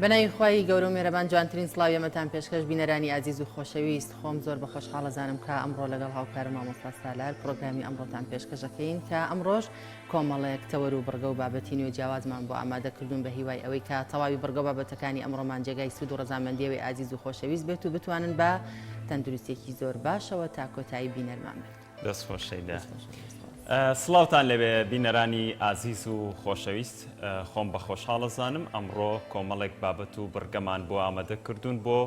بەناوی خوای گەورە و مێرەبان جوانترین سڵاوی ئەمەتان پێشکەش بینەرانی ئازیز و خۆشەویست خۆم زۆر بە خۆشحاڵەزانم کە ئەمڕۆ لەگەڵ هاوکارم مامۆستا سالار پرۆگرامی ئەمڕۆتان پێشکەشەکەین کە ئەمڕۆش کۆمەڵێک تەوەر و بڕگە و بابەتی نوێ جیاوازمان بۆ ئامادە کردوون بە هیوای ئەوەی کە تەواوی بڕگە و بابەتەکانی ئەمڕۆمان جێگای سوود و ڕەزامەندی ئەوەی ئازیز و خۆشەویست بێت و بتوانن بە تەندروستیەکی زۆر باشەوە تا کۆتایی بینەرمان بن. دەست خۆش شەیدا. سڵاوتان لێبێ بینەرانی ئازیز و خۆشەویست خۆم بە خۆشحاڵ ئەزانم ئەمڕۆ کۆمەڵێک بابەت و بڕگەمان بۆ ئامادە کردوون بۆ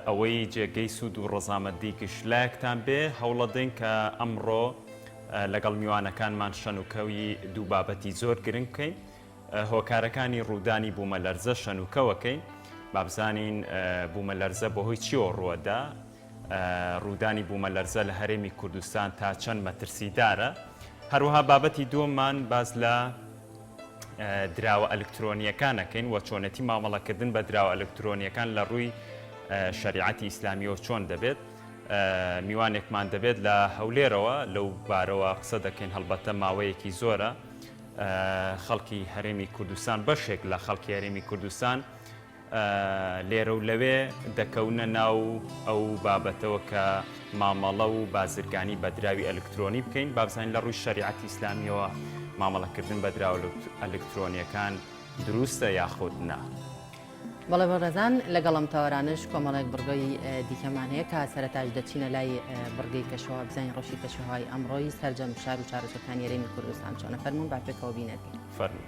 ئەوەی جێگەی سوود و ڕەزامەندی گشت لایەکتان بێ، هەوڵەدەین کە ئەمڕۆ لەگەڵ میوانەکانمان شەنوکەوی دوو بابەتی زۆر گرنگ بکەین، هۆکارەکانی ڕوودانی بوومەلەرزە شەنوکەوەکەین، با بزانین بوومەلەرزە بەهۆی چیەوە ڕووەدا، ڕوودانی بوومەلەرزە لە هەرێمی کوردستان تا چەند مەترسیدارە، هەروەها بابەتی دووەممان باس لە دراوە ئەلکترۆنییەکان ئەکەین و چۆنێتی مامەڵەکردن بە دراوە ئەلکترۆنییەکان لە ڕووی شەریعەتی ئیسلامیەوە چۆن دەبێت. میوانێکمان دەبێت لە هەولێرەوە لەو بارەوە قسە دەکەین هەڵبەتە ماوەیەکی زۆرە خەڵکی هەرێمی کوردستان بەشێک لە خەڵکی هەرێمی کوردستان لێرە و لەوێ دەکەونە ناو ئەو بابەتەوە کە مامەڵە و بازرگانی بە دراوی ئەلکترۆنی بکەین، با بزانین لە ڕووی شەریعەتی ئیسلامییەوە مامەڵەکردن بە دراوە ئەلکترۆنییەکان دروستە یاخود نا؟ بەڵێ بەڕێزان لەگەڵ ئەم تەوەرانەش کۆمەڵێک بڕگەی دیکەمان هەیە کە سەرەتاش دەچینە لای بڕگەی کەشوهەوا بزانین ڕەوشی کەشوهەوای ئەمڕۆی سەرجەم شار و شارۆچکەکانی هەرێمی کوردستان چۆنە فەرموون با پێکەوە بینەر بین. فەرموو.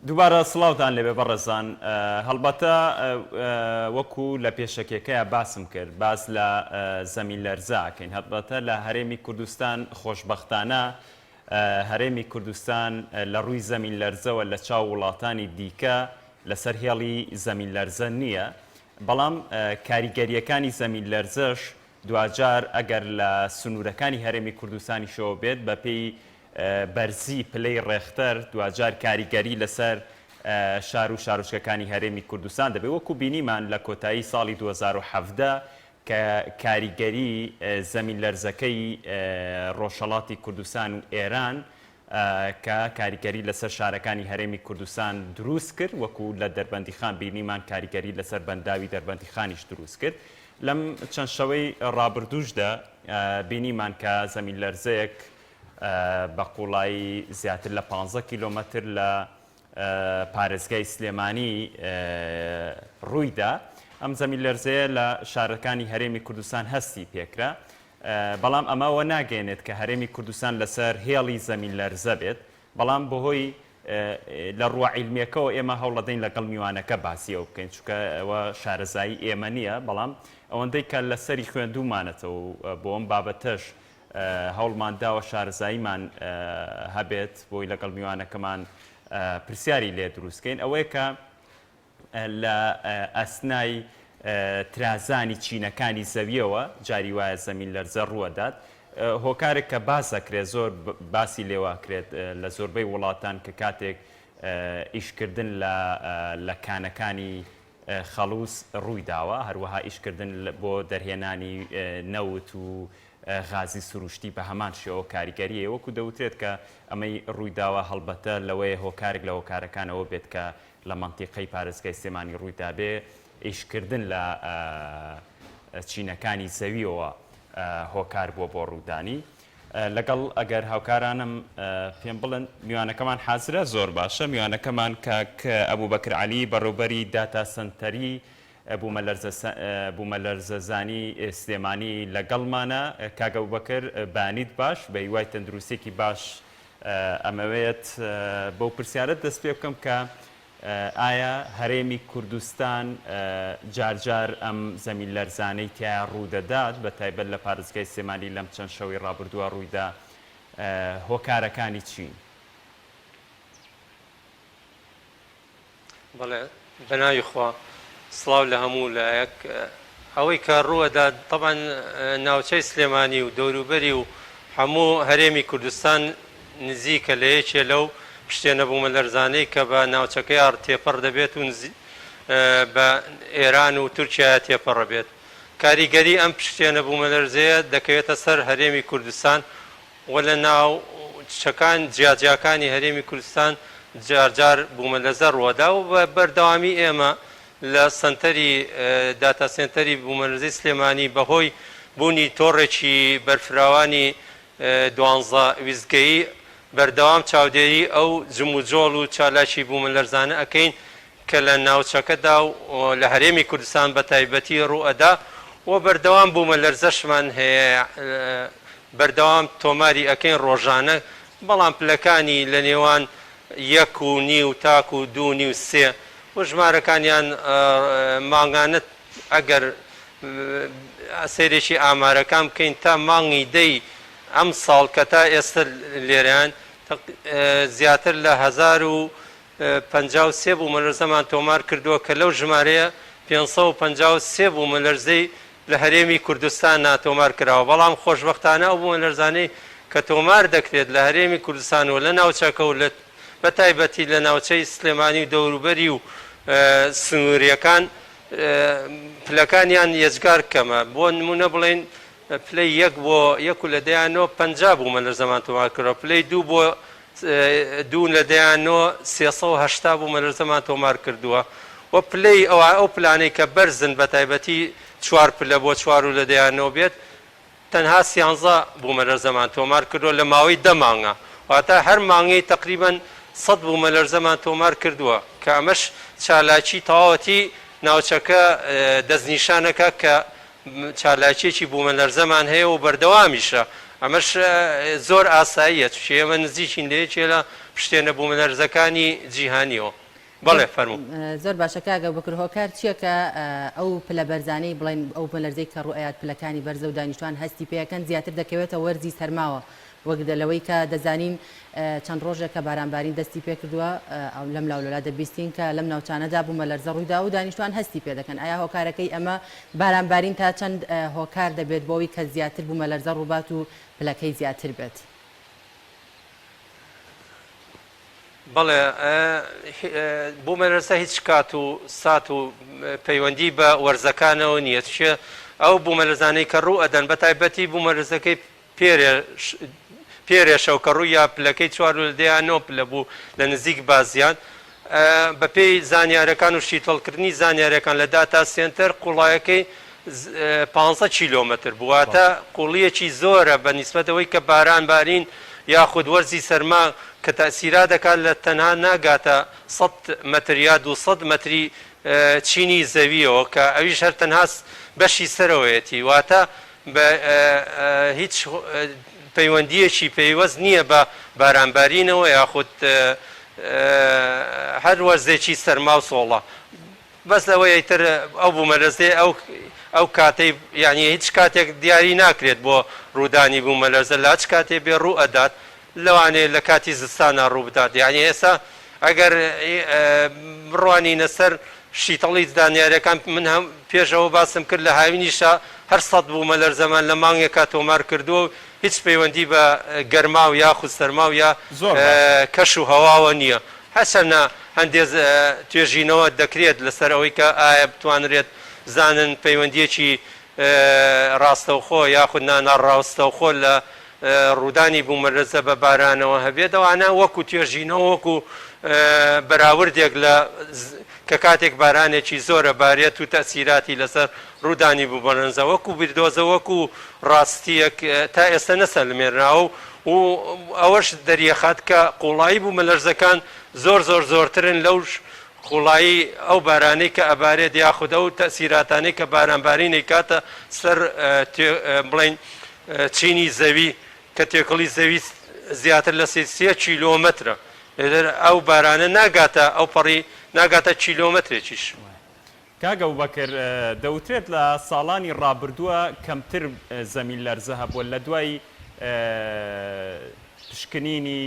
دووبارە سڵاوتان لێبێ بەڕێزان هەڵبەتە وەکو لە پێشەکیەکەیا باسم کرد باس لە زەمین لەرزە ئەکەین هەڵبەتە لە هەرێمی کوردستان خۆشبەختانە هەرێمی کوردستان لە ڕووی زەمین لەرزەوە لە چاو وڵاتانی دیکە لەسەر هێڵی زەمین لەرزە نییە بەڵام کاریگەریەکانی زەمین لەرزەش دواجار ئەگەر لە سنوورەکانی هەرێمی کوردستانیشەوە بێت بەپێی بەرزی پلەی ڕێختەر دواجار کاریگەری لەسەر شار و شارۆچکەکانی هەرێمی کوردستان دەبێت وەکو بینیمان لە کۆتایی ساڵی 2017 کە کاریگەری زەمین لەرزەکەی ڕۆژهەڵاتی کوردستان و ئێران کە کاریگەری لەسەر شارەکانی هەرێمی کوردستان دروست کرد، وەکو لە دەربەندیخان بینیمان کاریگەری لەسەر بەنداوی دەربەندیخانیش دروست کرد. لەم چەند شەوەی ڕابردووشدا بینیمان کە زەمینلەرزەیەک بە قوڵایی زیاتر لە 15 کیلۆمەتر لە پارێزگای سلێمانی ڕوویدا. ئەم زەمینلەرزەیە لە شارەکانی هەرێمی کوردستان هەستی پێکرا. بەڵام ئەمە ئەوە ناگەیەنێت کە هەرێمی کوردستان لەسەر هێڵی زەمینلەرزە بێت، بەڵام بەهۆی لە ڕووە عیلمیەکەوە ئێمە هەوڵەدەین لەگەڵ میوانەکە باسی ئەو بکەین، چونکە ئەوە شارەزایی ئێمە نییە، بەڵام ئەوەندەی کە لەسەری خوێندوومانەتەوە و بۆ ئەم بابەتەش هەوڵمان داوە شارەزاییمان هەبێت بۆی لەگەڵ میوانەکەمان پرسیاری لێ دروست کەین ئەوەیە کە لە ئەسنای ترازانی چینەکانی زەویەوە جاری وایە زەمین لەرزە ڕووەدات. هۆکارێک کە باس ئەکرێت زۆر باسی لێوە ئەکرێت لە زۆربەی وڵاتان کە کاتێک ئیشکردن لە لە کانەکانی خەڵوز ڕووی داوە هەروەها ئیشکردن بۆ دەرهێنانی نەوت و غازی سروشتی بە هەمان شێوە کاریگەری هەیە وەکو دەوترێت کە ئەمەی ڕووی داوە هەڵبەتە لەوەیە هۆکارێک لە هۆکارەکان ئەوە بێت کە لە مەنتیقەی پارێزگای سلێمانی ڕوویدابێ، ئیشکردن لە چینەکانی زەویەوە هۆکار بووە بۆ ڕوودانی. لەگەڵ ئەگەر هاوکارانم پێم بڵێن میوانەکەمان حازرە زۆر باشە. میوانەکەمان کاک ئەبوبەکر عەلی بەڕێوبەری داتا سەنتەری بوومەلەرزەزانی سلێمانی لەگەڵمانە. کاک ئەبوبەکر بەیانیت باش، بە هیوای تەندروستیەکی باش ئەمەوێت بەو پرسیارە دەست پێ بکەم کە ئایا هەرێمی کوردستان جار جار ئەم زەمین لەرزانەی تیایا ڕوودەدات بە تایبەت لە پارێزگای سلێمانی لەم چەند شەوەی ڕابردووە ڕوویدا هۆکارەکانی چین؟ بەڵێ بەناوی خوا سڵاو لە هەموو لایەک ئەوەی کە ڕووەدات تەبعەن ناوچەی سلێمانی و دەوروبەری و هەموو هەرێمی کوردستان نزیکە لە یەکێ لەو پشتێنە بوومەلەرزانەی کە بە ناوچەکەیا تێپەڕ دەبێت و بە ئێران و تورکیایا تێپەڕە بێت کاریگەری ئەم پشتێنە بوومەلەرزەیە دەکەوێتە سەر هەرێمی کوردستان و لە ناوچەکان جیاجیاکانی هەرێمی کوردستان جارجار بوومەلەرزە ڕووەدا و بە بەردەوامی ئێمە لە سەنتەری داتا سێنتەری بوومەلەرزەی سلێمانی بەهۆی بوونی تۆڕێکی بەرفراوانی دوانزە ویستگەیی بەردەوام چاودێری ئەو جموجۆڵ و چالاکی بوومەلەرزانە ئەکەین کە لە ناوچەکەدا و لە هەرێمی کوردستان بە تایبەتی ڕووئەدا و بەردەوام بوومەلەرزەشمان هەیە بەردەوام تۆماری ئەکەین ڕۆژانە بەڵام پلەکانی لە نێوان یەک و نیو تاکو دوو نیو سێ و ژمارەکانیان مانگانە ئەگەر سەیرێکی ئامارەکان بکەین تا مانگی دەی ئەمساڵ کە تا ئێستە لێرەیان زیاتر لە 1053 بوومەلەرزەمان تۆمار کردووە کە لەو ژمارەیە 553 بوومەلەرزەی لە هەرێمی کوردستانا تۆمار کراوە، بەڵام خۆشبەختانە ئەو بوومەلەرزانەی کە تۆمار دەکرێت لە هەرێمی کوردستان و لە ناوچەکە و لە بە تایبەتی لە ناوچەی سلێمانی و دەوروبەری و سنوورییەکان پلەکانیان یەجگار کەمە، بۆ نموونە بڵێین پلەی یەک بۆ یەک و لە دەیان نۆ 50 بوومەلەرزەمان تۆمار کردووە، پلەی دوو بۆ دوو لە دەیان نۆ 380 بوومەلەرزەمان تۆمار کردووە و پلەی ئەوە ئەو پلانەی کە بەرزن بە تایبەتی چوار پلە بۆ چوار و لە دەیان نۆ بێت تەنها سیانزە بوومەلەرزەمان تۆمار کردووە لە ماوەی دە مانگا واتە هەر مانگەی تەقریبەن سەد بوومەلەرزەمان تۆمار کردووە کە ئەمەش چالاکی تەواوەتی ناوچەکە دەستنیشانەکە کە چالاکیەکی بوومەلەرزەمان هەیە و بەردەوامیشە. ئەمەش زۆر ئاساییە چونکە ئێمە نزیکین لە یەکێ لە پشتێنە بوومەلەرزەکانی جیهانیەوە. بەڵێ فەرموو. زۆر باشە کاک ئەبوبەکر هۆکار چیە کە ئەو پلە بەرزانەی بڵێن ئەو بومەلەرزەی کە ڕوئەیات پلەکانی بەرزە و دانیشتوان هەستی پێ ئەکەن زیاتر دەکەوێتە وەرزی سەرماوە وەک لەوەی کە دەزانین چەند ڕۆژێکە بارانبارین دەستی پێکردووە لەم لاو لەولا دەبیستین کە لەم ناوچانەدا بومەلەرزە ڕوویدا و دانیشتوان هەستی پێ دەکەن ئایا هۆکارەکەی ئەمە بارانبارین تا چەند هۆکار دەبێت بۆ ئەوی کە زیاتر بومەلەرزە ڕووبات و پلەکەی زیاتر بێت؟ بەڵێ بوومەلەرزە هیچ کات و سات و پەیوەندی بە وەرزەکانەوە نییە چێ ئەو بوومەلەرزانەی کە ڕوو ئەدەن بە تایبەتی بوومەلەرزەکەی پێرێ پێرێشەو کە ڕووی یا پلەکەی چوار و لە نۆ پلە بوو لە نزیک بازیان بەپێی زانیارەکان و شیتەڵکردنی زانیارەکان لە داتا سێنتەر قوڵایەکەی پانزە کیلۆمەتر بوو، واتە قوڵییەکی زۆرە بە نیسبەت ئەوەی کە باران بارین یاخود وەرزی سەرما کە تەئسیرا دەکات لە تەنها ناگاتە سەد مەتر یا 200 مەتری چینی زەویەوە کە ئەویش هەر تەنها بەشی سەرەوەیەتی واتە بە هیچ پەیوەندییەکی پەیوەست نییە بە بارانبارینەوە یاخود هەر وەرزێکی سەرما و سۆڵە. بەس ئەوەی ئیتر ئەو بوومەلەرزەیە ئەو ئەو کاتەی یانی هیچ کاتێک دیاری ناکرێت بۆ ڕوودانی بوومەلەرزە لە هەچ کاتێ بێ ڕوو ئەدات لەوانەیە لە کاتی زستانا ڕوو بدات یانی ئێستا ئەگەر بڕوانینە سەر شیتەڵی زانیاریەکان من هەم پێش ئەوە باسم کرد لە هاوینیشا هەر سەد بوومەلەرزەمان لە مانگێکا تۆمار کردووە و هیچ پەیوەندی بە گەرما و یاخود سەرما و یا زۆر باشە. کەش و هەواوە نییە هەرچەندە هەندێ توێژینەوە دەکرێت لەسەر ئەوەی کە ئایا بتوانرێت بزانن پەیوەندییەکی ڕاستەوخۆ یاخود نا ناڕاستەوخۆ لە ڕوودانی بوومەلەرزە بە بارانەوە هەبێت، ئەوانە وەکو توێژینەوە وەکو بەراوردێک لە کە کاتێک بارانێکی زۆرە بارێت و تەئسیراتی لەسەر ڕوودانی بوومەلەرزە وەکو بیردۆزە وەکو ڕاستییەک تا ئێستا نەسەلمێنراوە و و ئەوەش دەریەخات کە قوڵایی بوومەلەرزەکان زۆر زۆر زۆرترن لەو قوڵایی ئەو بارانەی کە ئەبارێت یاخود ئەو تەئسیراتانەی کە بارانبارین ئەیکاتە سەر بڵێین چینی زەوی کە تێکەڵی زەوی زیاتر لە سێ کیلۆمەترە ئیتر ئەو بارانە ناگاتە ئەو پەڕی ناگاتە کیلۆمەترێکیش. کاک ئەبوبەکر، دەوترێت لە ساڵانی ڕابردووە کەمتر زەمین لەرزە هەبووە، لە دوای پشکنینی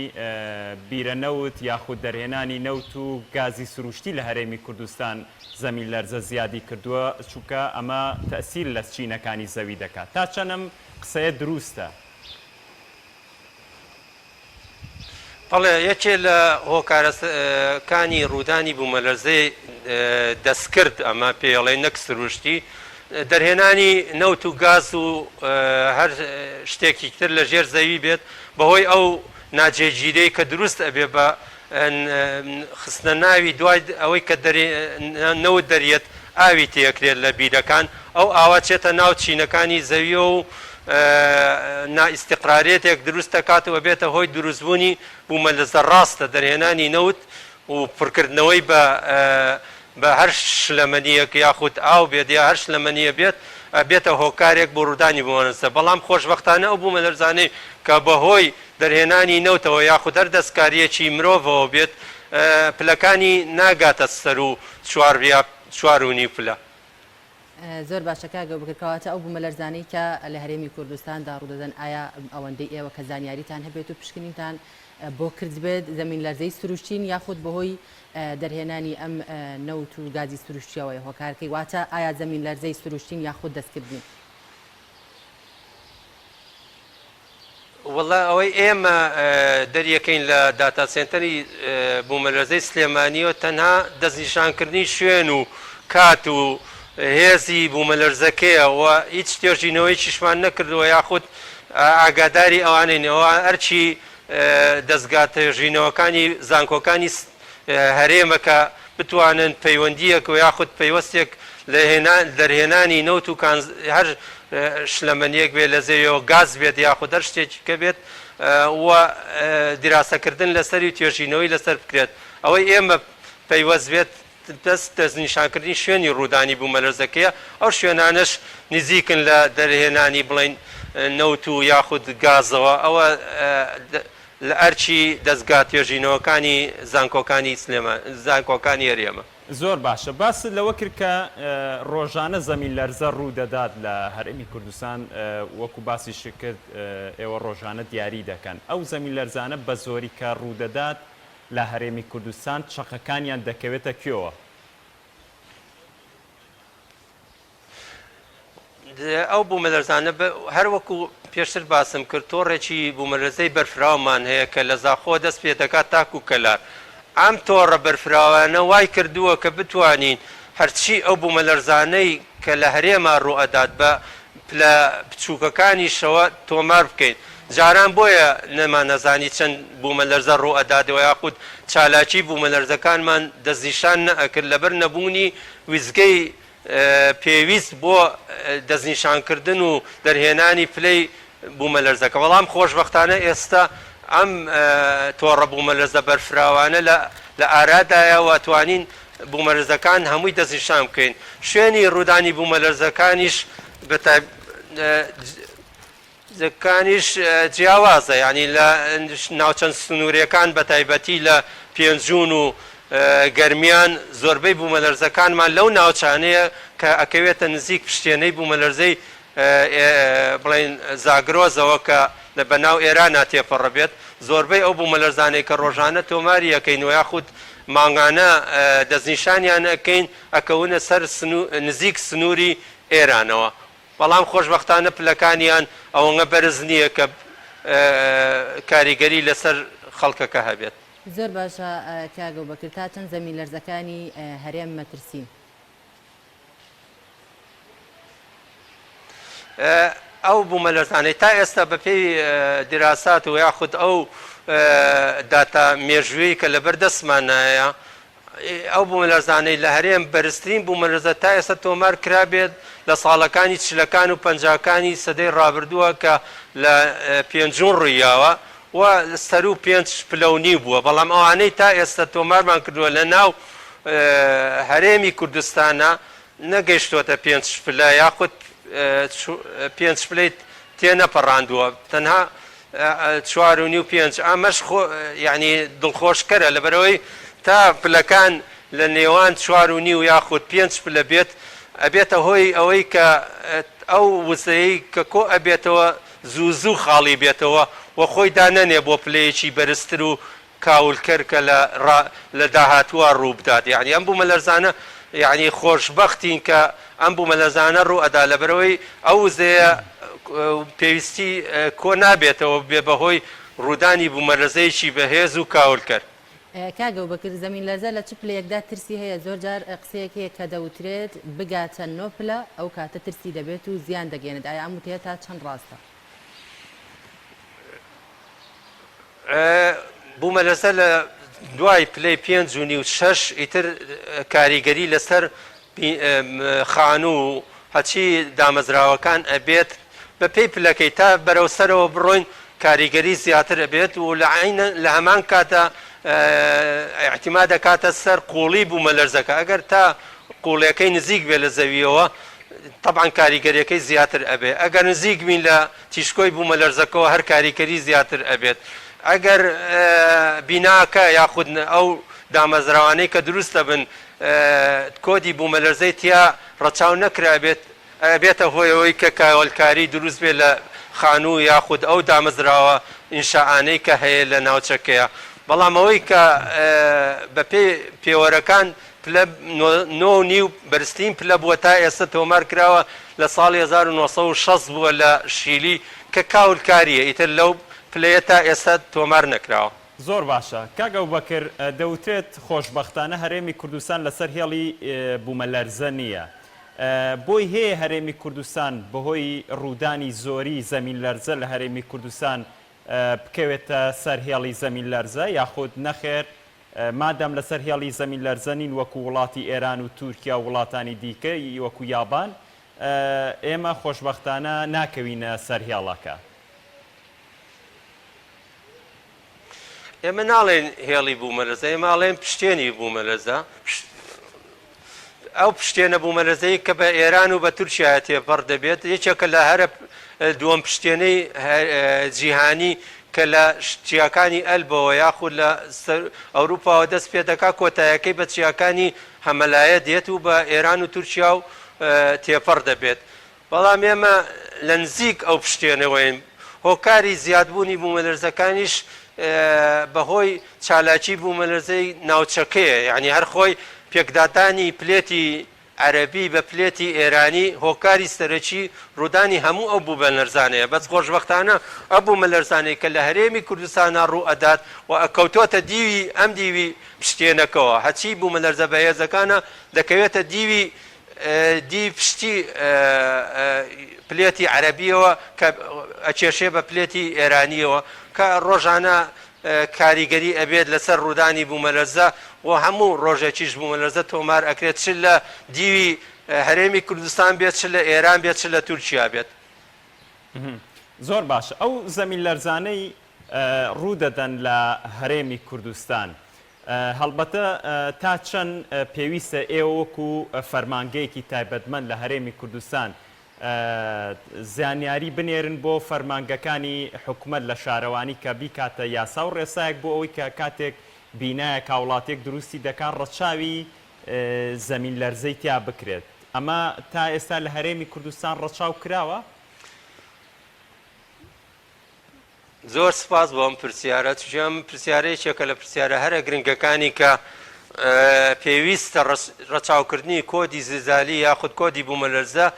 بیرە نەوت یاخود دەرهێنانی نەوت و گازی سروشتی لە هەرێمی کوردستان زەمین لەرزە زیادی کردووە، چونکە ئەمە تەئسیر لە چینەکانی زەوی دەکات. تا چەند ئەم قسەیە دروستە؟ بەڵێ، یەکێ لە هۆکارەکانی ڕوودانی بوومەلەرزەی دەستکرد، ئەمە پێی ئەڵێن نەک سروشتی، دەرهێنانی نەوت و گاز و هەر شتێکی تر لە ژێر زەوی بێت، بەهۆی ئەو ناجێگیریەی کە دروست ئەبێ بە خستنە ناوی دوای ئەوەی کە نەوت دەریەت ئاوی تێکرێت لە بیرەکان ئەو ئاوە چێتە ناو چینەکانی زەویەوە و نائیستیقراریەتێک دروست دەکات و ئەبێتە هۆی دروستبوونی بوومەلەرزە ڕاستە دەرهێنانی نەوت و پڕکردنەوەی بە بە هەر شلەمەنیەک یاخود ئاو بێت یا هەر شلەمەنیە بێت ئەبێتە هۆکارێک بۆ ڕوودانی بوومەلەرزە بەڵام خۆشبەختانە ئەو بوومەلەرزانەی کە بەهۆی دەرهێنانی نەوتەوە یاخود هەر دەستکاریەکی مرۆڤەوە بێت پلەکانی ناگاتە سەروو چوار یا چوار و نیو پلە. زۆر باشە کاک ئەبوبەکر کەواتە ئەو بومەلەرزانەی کە لە هەرێمی کوردستاندا ڕوودەدەن ئایا ئەوەندەی ئێوە کە زانیاریتان هەبێت و پشکنینتان بۆ کردبێت زەمین لەرزەی سروشتین یاخود بەهۆی دەرهێنانی ئەم نەوت و گازی سروشتیەوەیە هۆکارکەی واتە ئایا زەمین لەرزەی سروشتین یاخود دەستکردین؟ وەڵا ئەوەی ئێمە دەریەکەین لە داتا سێنتەری بوومەلەرزەی سلێمانیەوە تەنها دەستنیشانکردنی شوێن و کات و هێزی بوومەلەرزەکەیە و هیچ توێژینەوەیەکیشمان نەکردووە یاخود ئاگاداری ئەوانەین ئەوە ئەرکی دەزگا توێژینەوەکانی زانکۆکانی هەرێمە کە بتوانن پەیوەندییەک و یاخود پەیوەستێک لە دەرهێنانی نەوت و کانز هەر شلەمەنییەک بێت لە زەویەوە گاز بێت یاخود هەر شتێکی کە بێت و دیراسەکردن لەسەری و توێژینەوەی لەسەر بکرێت ئەوەی ئێمە پەیوەست بێت دەست دەستنیشانکردنی شوێنی ڕوودانی بوومەلەرزەکەیە ئەو شوێنانەش نزیکن لە دەرهێنانی بڵێین. نەوت و یاخود گازەوە ئەوە لە ئەرکی دەزگا توێژینەوەکانی زانکۆکانی سلێمان زانکۆکانی هەرێمە. زۆر باشە باست لەوە کرد کە ڕۆژانە زەمین لەرزە ڕوو دەدات لە هەرێمی کوردستان وەکو باسیشت کرد ئێوە ڕۆژانە دیاری دەکەن ئەو زەمین لەرزانە بە زۆری کە ڕوو دەدات لە هەرێمی کوردستان چەقەکانیان دەکەوێتە کوێوە؟ ئەو بوومەلەرزانە هەر وەکو پێشتر باسم کرد تۆڕێکی بوومەلەرزەی بەرفراومان هەیە کە لە زاخۆ دەست پێ دەکات تاکو کەلار. ئەم تۆڕە بەرفراوانە وای کردووە کە بتوانین هەرچی ئەو بوومەلەرزانەی کە لە هەرێما ڕووئەدات بە پلە بچووکەکانیشەوە تۆمار بکەین. جاران بۆیە نەمانەزانی چەند بوومەلەرزە ڕووئەدات و یاخود چالاکی بوومەلەرزەکانمان دەستنیشان نەئەکرد لەبەر نەبوونی ویستگەی پێویست بۆ دەستنیشانکردن و دەرهێنانی پلەی بوومەلەرزەکە، بەڵام خۆشبەختانە ئێستا ئەم تۆڕە بوومەلەرزە بەرفراوانە لە ئارادایە و توانین بوومەلەرزەکان هەمووی دەستنیشان بکەین. شوێنی ڕوودانی بوومەلەرزەکانیش بە کانیش جیاوازە یانی لە ناوچە سنووریەکان بە تایبەتی لە پێنجوون و گەرمیان زۆربەی بوومەلەرزەکانمان لەو ناوچانەیە کە ئەکەوێتە نزیک پشتێنەی بوومەلەرزەی بڵێن زاگرۆزەوە کە لە بەناو ئێرانا تێپەڕە بێت زۆربەی ئەو بوومەلەرزانەی کە ڕۆژانە تۆماری ئەکەین و یاخود مانگانە دەستنیشانیان ئەکەین ئەکەونە سەر نزیک سنووری ئێرانەوە بەڵام خۆشبەختانە پلەکانیان ئەوەنە بەرز نییە کە کاریگەری لەسەر خەڵکەکە هەبێت. زۆر باشە کاک ئەبوبەکر تا چەند زەمین لەرزەکانی هەرێم مەترسین؟ ئەو بوومەلەرزانەی تا ئێستا بەپێی دیراسات و یاخود ئەو داتا مێژوویەی کە لەبەر دەستمانایە ئەو بوومەلەرزانەی لە هەرێم بەرزترین بوومەلەرزە تا ئێستا تۆمار کرابێت لە ساڵەکانی چلەکان و پەنجاکانی سەدەی ڕابردووە کە لە پێنجوون ڕوویاوە و سەروو پێنج پلە و نیو بووە، بەڵام ئەوانەی تا ئێستا تۆمارمان کردووە لە ناو هەرێمی کوردستانا نەگەیشتۆتە پێنج پلە یاخود پێنج پلەی تێنەپەڕاندووە تەنها چوار و نیو پێنج ئەمەش خۆ یعنی دڵخۆشکەرە لەبەرئەوەی تا پلەکان لە نێوان چوار و نیو یاخود پێنج پلە بێت ئەبێتە هۆی ئەوەی کە ئەو وزەیەی کە کۆ ئەبێتەوە زوو زوو خاڵی بێتەوە و خۆی دانەنێ بۆ پلەیەکی بەرزتر و کاولکەر کە لە ڕا لە داهاتووا ڕوو بدات یەعنی ئەم بوومەلەرزانە یەعنی خۆشبەختین کە ئەم بوومەلەرزانە ڕوو ئەدا لەبەرئەوەی ئەو وزەیە پێویستی کۆ نابێتەوە ببێ بە هۆی ڕوودانی بوومەلەرزەیەکی بەهێز و کاولکەر. کاک ئەبوبەکر زەمین لەرزە لە چ پلەیەکدا ترسی هەیە زۆر جار قسەیەک هەیە کە دەوترێت بگاتە نۆ پلە ئەو کاتە ترسی دەبێت و زیان دەگەیەنێت ئایا ئەم وتەیە تا چەند ڕاستە؟ بوومەلەرزە لە دوای پلەی پێنج و نیو شەش ئیتر کاریگەری لەسەر خانوو و هەچی دامەزراوەکان ئەبێت بە پێی پلەکەی تا بەرەو سەرەوە بڕۆین کاریگەری زیاتر ئەبێت و لە عەین لە هەمان کاتا ئیعتیماد ئەکاتە سەر قووڵی بوومەلەرزەکە ئەگەر تا قووڵیەکەی نزیک بێت لە زەویەوە تەبعەن کاریگەریەکەی زیاتر ئەبێت ئەگەر نزیک بین لە تیشکۆی بوومەلەرزەکەوە هەر کاریکەری زیاتر ئەبێت ئەگەر بیناکە یاخود ئەو دامەزراوانەی کە دروست دەبن کۆدی بوومەلەرزەی تیا ڕەچاو نەکرابێت ئەبێتە هۆی ئەوەی کە کاولکاری دروست بێت لە خانوو یاخود ئەو دامەزراوە ئینشائانەی کە هەیە لە ناوچەکەیە بەڵام ئەوەی کە بەپێی پێوەرەکان پلە نۆ و نیو بەرزترین پلە بووە تا ئێستا تۆمار کراوە لە ساڵی 1960 بووە لە شیلی کە کاولکارییە ئیتر لەو پلەیە تا ئێستا تۆمار نەکراوە. زۆر باشە کاک ئەبوبەکر، دەوترێت خۆشبەختانە هەرێمی کوردستان لەسەر هێڵی بومەلەرزە نییە. بۆی هەیە هەرێمی کوردستان بەهۆی ڕوودانی زۆری زەمین لەرزە لە هەرێمی کوردستان بکەوێتە سەر هێڵی زەمین لەرزە یاخود نەخێر مادام لەسەر هێڵی زەمین لەرزە نین وەکو وڵاتی ئێران و تورکیا و وڵاتانی دیکە وەکو یابان ئێمە خۆشبەختانە ناکەوینە سەر هێڵەکە. ئێمە ناڵێین هێڵی بوومەلەرزە، ئێمە ئەڵێین پشتێنی بوومەلەرزە. ئەو پشتێنە بوومەلەرزەی کە بە ئێران و بە تورکیایە تێپەڕ دەبێت، یەکێکە لە هەرە دووەم پشتێنەی جیهانی کە لە چیاکانی ئەلبەوە یاخود لە ئەوروپاوە دەست پێ دەکات کۆتایەکەی بە چیاکانی هەمەلایە دێت و بە ئێران و تورکیا و تێپەڕ دەبێت. بەڵام ئێمە لە نزیک ئەو پشتێنەوەین. هۆکاری زیادبوونی بوومەلەرزەکانیش بەهۆی چالاکی بوومەلەرزەی ناوچەکەیە، یانی هەر خۆی پێکدادانی پلێتی عەرەبی بە پلێتی ئێرانی هۆکاری سەرەکی ڕوودانی هەموو ئەو بوومەلەرزانەیە، بەس خۆشبەختانە ئەو بوومەلەرزانەی کە لە هەرێمی کوردستانا ڕوو ئەدات و ئەکەوتۆتە دیوی ئەم دیوی پشتێنەکەوە، هەرچی بوومەلەرزە بەهێزەکانە دەکەوێتە دیوی دی پشتی پلێتی عەرەبیەوە کە ئەکێشێ بە پلێتی ئێرانیەوە کە ڕۆژانە کاریگەری ئەبێت لەسەر ڕوودانی بوومەلەرزە و هەموو ڕۆژێکیش بوومەلەرزە تۆمار ئەکرێت چ لە دیوی هەرێمی کوردستان بێت چ لە ئێران بێت چ لە تورکیا بێت. زۆر باشە ئەو زەمین لەرزانەی ڕوودەدەن لە هەرێمی کوردستان هەڵبەتە تا چەند پێویستە ئێوە وەکو فەرمانگەیەکی تایبەتمەند لە هەرێمی کوردستان زانیاری بنێرن بۆ فەرمانگەکانی حکومەت لە شارەوانی کە بیکاتە یاسا و ڕێسایەک بۆ ئەوەی کە کاتێک بینایەک هاوڵاتیەک دروستی دەکات ڕەچاوی زەمین لەرزەی تیا بکرێت ئەمە تا ئێستا لە هەرێمی کوردستان ڕەچاو کراوە؟ زۆر سپاس بۆ ئەم پرسیارە، چونکە ئەم پرسیارە یەکێکە لە پرسیارە هەرە گرنگەکانی کە پێویستە ڕەچاوکردنی کۆدی زلزالی یاخود کۆدی بوومەلەرزە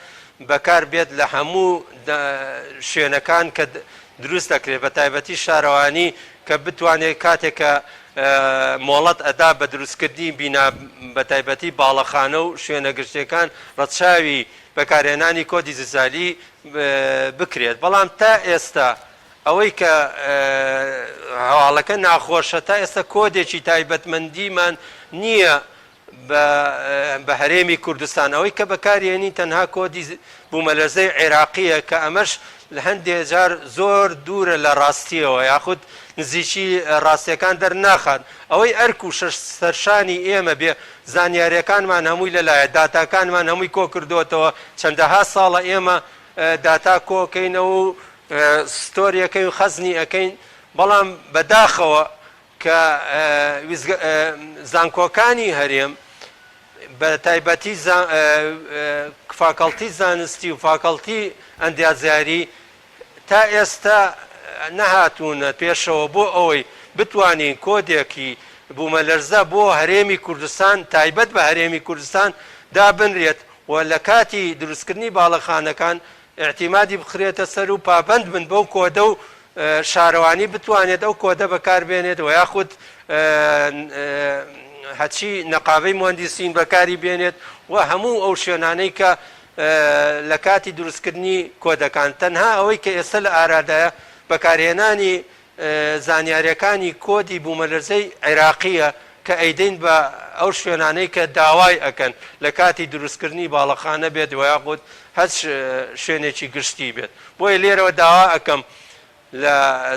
بەکار بێت لە هەموو شوێنەکان کە دروست دەکرێت بە تایبەتی شارەوانی کە بتوانێت کاتێک کە مۆڵەت ئەدا بە دروستکردنی بینا بە تایبەتی باڵەخانە و شوێنە گشتیەکان ڕەچاوی بەکارهێنانی کۆدی زلزالی بکرێت، بەڵام تا ئێستا ئەوەی کە هەواڵەکە ناخۆشە تا ئێستا کۆدێکی تایبەتمەندیمان نییە بە هەرێمی کوردستان ئەوەی کە بەکارێنین تەنها کۆدی بوومەلەرزەی عێراقیە کە ئەمەش لە هەندێ جار زۆر دوورە لە ڕاستیەوە یاخود نزیکی ڕاستیەکان دەرناخات ئەوەی ئەرک و سەرشانی ئێمە بێ زانیاریەکانمان هەمووی لەلایە، داتاکانمان هەمووی کۆکردۆتەوە، چەندەها ساڵە ئێمە داتا کۆکەینەوە و store ی ئەکەین و خەزنی ئەکەین، بەڵام بەداخەوە کە زانکۆکانی هەرێم بە تایبەتی فاکەڵتی زانستی و فاکەڵتی ئەندازیاری تا ئێستا نەهاتوونە پێشەوە بۆ ئەوەی بتوانین کۆدێکی بوومەلەرزە بۆ هەرێمی کوردستان تایبەت بە هەرێمی کوردستان دابنرێت و لە کاتی دروستکردنی باڵەخانەکان ئیعتیمادی بخرێتە سەر و پابەند بن بەو کۆدە و شارەوانی بتوانێت ئەو کۆدە بەکاربێنێت و یاخود هەرچی نەقابەی موهەندیسین بەکاری بێنێت و هەموو ئەو شوێنانەی کە لە کاتی دروستکردنی کۆدەکان تەنها ئەوەی کە ئێستا لە ئارادایە بەکارهێنانی زانیاریەکانی کۆدی بوومەلەرزەی عێراقیە کە ئەیدەین بە ئەو شوێنانەی کە داوای ئەکەن لە کاتی دروستکردنی باڵەخانە بێت و یاخود هەچ شوێنێکی گشتی بێت بۆیە لێرەوە داوا ئەکەم لە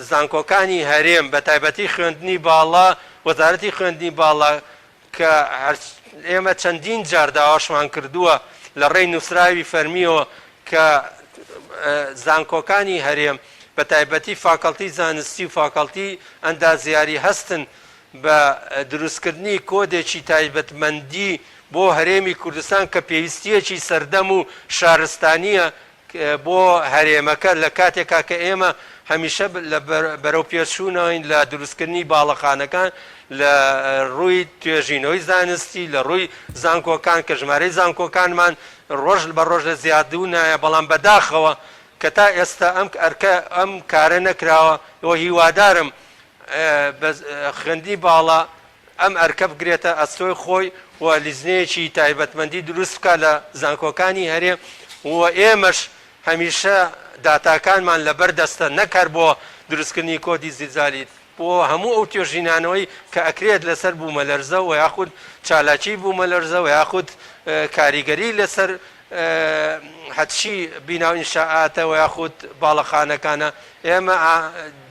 زانکۆکانی هەرێم بە تایبەتی خوێندنی باڵا وەزارەتی خوێندنی باڵا کە ئێمە چەندین جار داواشمان کردووە لە ڕێی نووسراوی فەرمییەوە کە زانکۆکانی هەرێم بە تایبەتی فاکەڵتی زانستی و فاکەڵتی ئەندازیاری هەستن بە دروستکردنی کۆدێکی تایبەتمەندی بۆ هەرێمی کوردستان کە پێویستییەکی سەردەم و شارستانییە بۆ هەرێمەکە لە کاتێکا کە ئێمە هەمیشە لە بەرەو پێشچوونەوەین لە دروستکردنی باڵەخانەکان لە ڕووی توێژینەوەی زانستی لە ڕووی زانکۆکان کە ژمارەی زانکۆکانمان ڕۆژ بە ڕۆژ لە زیادبوونایە بەڵام بەداخەوە کە تا ئێستا ئەم ئەرکە ئەم کارە نەکراوە و هیوادارم بە خوێندنی باڵا ئەم ئەرکە بگرێتە ئەستۆی خۆی و لیژنەیەکی تایبەتمەندی دروست بکات لە زانکۆکانی هەرێم و ئێمەش هەمیشە داتاکانمان لەبەر دەستە نەک هەر بۆ دروستکردنی کۆدی زلزالی بۆ هەموو ئەو توێژینانەوەی کە ئەکرێت لەسەر بوومەلەرزە و یاخود چالاکی بوومەلەرزە و یاخود کاریگەری لەسەر هەرچی بینا و ئینشائاتە و یاخود باڵەخانەکانە ئێمە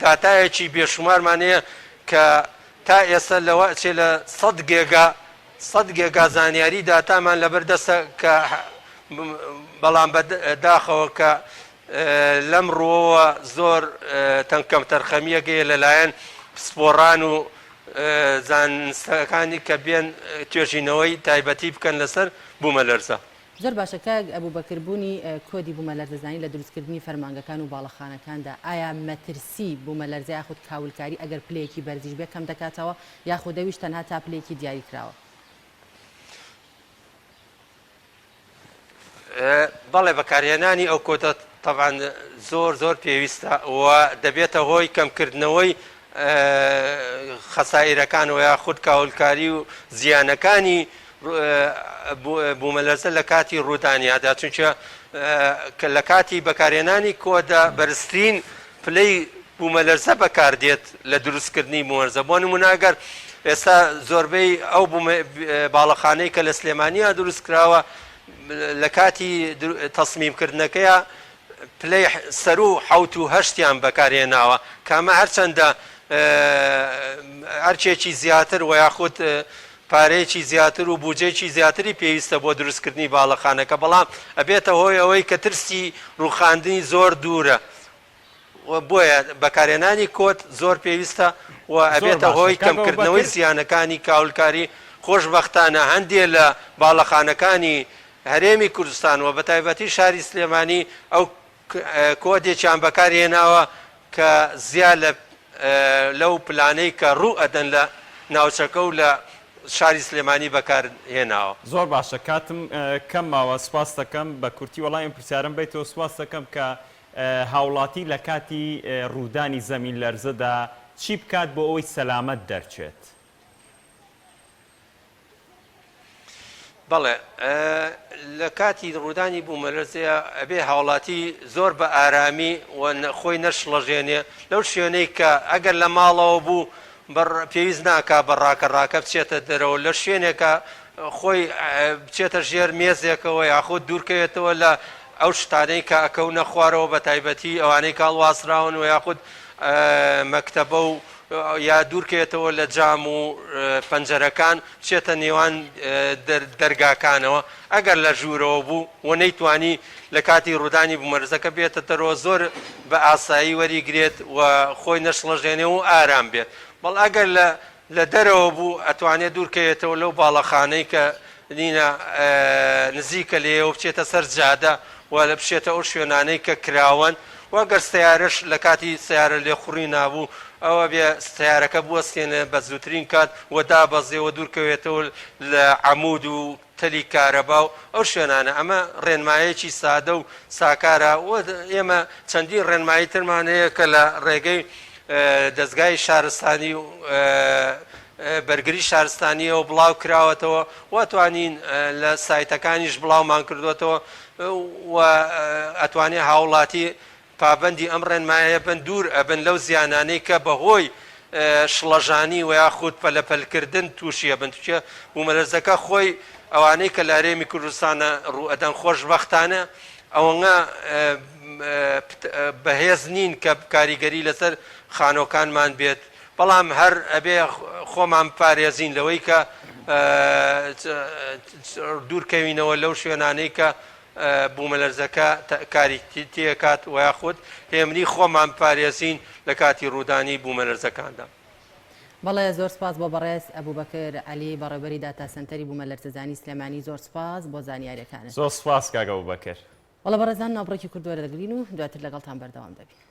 داتایەکی بێشومارمان هەیە کە تا ئێستا لەوە ئەچێ لە سەد گێگا سەد گێگا زانیاری داتامان لەبەر دەستە کە بەڵام بە داخەوە کە. لەم ڕووەوە زۆر تەنکەمتەرخەمییەک هەیە لەلایەن پسپۆڕان و زانستەکانی کە بێن توێژینەوەی تایبەتی بکەن لەسەر بوومەلەرزە. زۆر باشە کاک ئەبوبەکر بوونی کۆدی بوومەلەرزەزانی لە دروستکردنی فەرمانگەکان و باڵەخانەکاندا ئایا مەترسی بوومەلەرزە یاخود کاولکاری ئەگەر پلەیەکی بەرزیش بێ کەم دەکاتەوە یاخود ئەویش تەنها تا پلەیەکی دیاری کراوە؟ بەڵێ بەکارهێنانی ئەو کۆدە تەبعەن زۆر زۆر پێویستە و دەبێتە هۆی کەمکردنەوەی خەسائیرەکان و یاخود کاولکاری و زیانەکانی بوومەلەرزە لە کاتی ڕوودانیادا چونکە کە لە کاتی بەکارهێنانی کۆدە بەرزترین پلەی بوومەلەرزە بەکاردێت لە دروستکردنی بوومەلەرزە بۆ نمونە ئەگەر ئێستا زۆربەی ئەو باڵەخانەی کە لە سلێمانیا دروست کراوە لە کاتی تەسمیمکردنەکەیە پلەی سەروو حەوت و هەشتیان بەکارهێناوە کە ئەمە هەرچەندە ئەرکێکی زیاتر و یاخود پارەیەکی زیاتر و بودجەیەکی زیاتری پێویستە بۆ دروستکردنی باڵەخانەکە بەڵام ئەبێتە هۆی ئەوەی کە ترسی ڕووخاندنی زۆر دوورە و بۆیە بەکارهێنانی کۆد زۆر پێویستە و زۆر ئەبێتە باشە هۆی کاک کەمکردنەوەی ئەبوبەکر. زیانەکانی کاولکاری خۆشبەختانە هەندێ لە باڵەخانەکانی هەرێمی کوردستان و بەتایبەتی شاری سلێمانی ئەو کۆدێکیان بەکار هێناوە کە زیا لە لەو پلانەی کە ڕوو ئەدەن لە ناوچەکە و لە شاری سلێمانی بەکار هێناوە. زۆر باشە کاتم کەم ماوە سوپاست دەکەم بە کورتی وەڵامی ئەم پرسیارەم بەیتەوە سوپاست دەکەم کە هاوڵاتی لە کاتی ڕوودانی زەمین لەرزەدا چی بکات بۆ ئەوەی سەلامەت دەرچێت؟ بەڵێ لە کاتی ڕوودانی بوومەلەرزەیە ئەبێ هاوڵاتی زۆر بە ئارامی و خۆی نەشڵەژێنێ لەو شوێنەی کە ئەگەر لە ماڵەوە بوو پێویست ناکا بە ڕاکە ڕاکە بچێتە دەرەوە لە شوێنێکە خۆی بچێتە ژێر مێزێکەوە یاخود دوورکەوێتەوە لە ئەو شتانەی کە ئەکەونە خوارەوە بە تایبەتی ئەوانەی کە هەڵواسراون و یاخود مەکتەبە و یا دوورکەوێتەوە لە جام و پەنجەرەکان بچێتە نێوان دەرگاکانەوە ئەگەر لە ژوورەوە بوو و نەیتوانی لە کاتی ڕوودانی بوومەلەرزەکە بێتە دەرەوە زۆر بە ئاسایی وەریگرێت و خۆی نەشڵەژێنێ و ئارام بێت بەڵ ئەگەر لە لە دەرەوە بوو ئەتوانێت دوورکەوێتەوە لەو باڵەخانەی کە نینە نزیکە لێیەوە بچێتە سەر جادە و لە بچێتە ئەو شوێنانەی کە کراوەن و گەر سەیارەش لە کاتی سەیارە لێخوڕینا بوو ئەوە بێ سەیارەکە بوەستێنێ بە زووترین کات و دابەزێ و دوورکەوێتەوە لە عەمود و تەلی کارەبا و ئەو شوێنانە ئەمە ڕێنمایەکی سادە و ساکارە و ئێمە چەندین ڕێنمایی ترمان هەیە کە لە ڕێگەی دەزگای شارستانی و بەرگری شارستانیەوە بڵاو کراوەتەوە و ئەتوانین لە سایتەکانیش بڵاومان کردوێتەوە و ئەتوانێ هاوڵاتی پابەندی ئەم ڕێنمایە بن دوور ئەبن لەو زیانانەی کە بەهۆی شڵەژانی و یاخود پەلەپەلکردن تووشی ئەبن چونکە بوومەلەرزەکە خۆی ئەوانەی کە لە هەرێمی کوردستانە ڕوو ئەدەن خۆشبەختانە ئەوەنە بەهێز نین کە کاریگەری لەسەر خانۆکانمان بێت بەڵام هەر ئەبێ خۆمان بپارێزین لەوەی کە دوورکەوینەوە لەو شوێنانەی کە بوومەلەرزەکە کاری تێکات و یاخود هێمنی خۆمان بپارێزین لە کاتی ڕوودانی بوومەلەرزەکاندا. بەڵێ زۆر سپاس بۆ بەڕێز ئەبوبەکر عەلی بەڕێوبەری داتا سەنتەری بوومەلەرزەزانی سلێمانی زۆر سپاس بۆ زانیاریەکانت. زۆر سپاس کاک ئەبوبەکر. وەڵا بەڕێزان ناوبڕێکی کورت وەردەگرین و دواتر لەگەڵتان بەردەوام دەبین.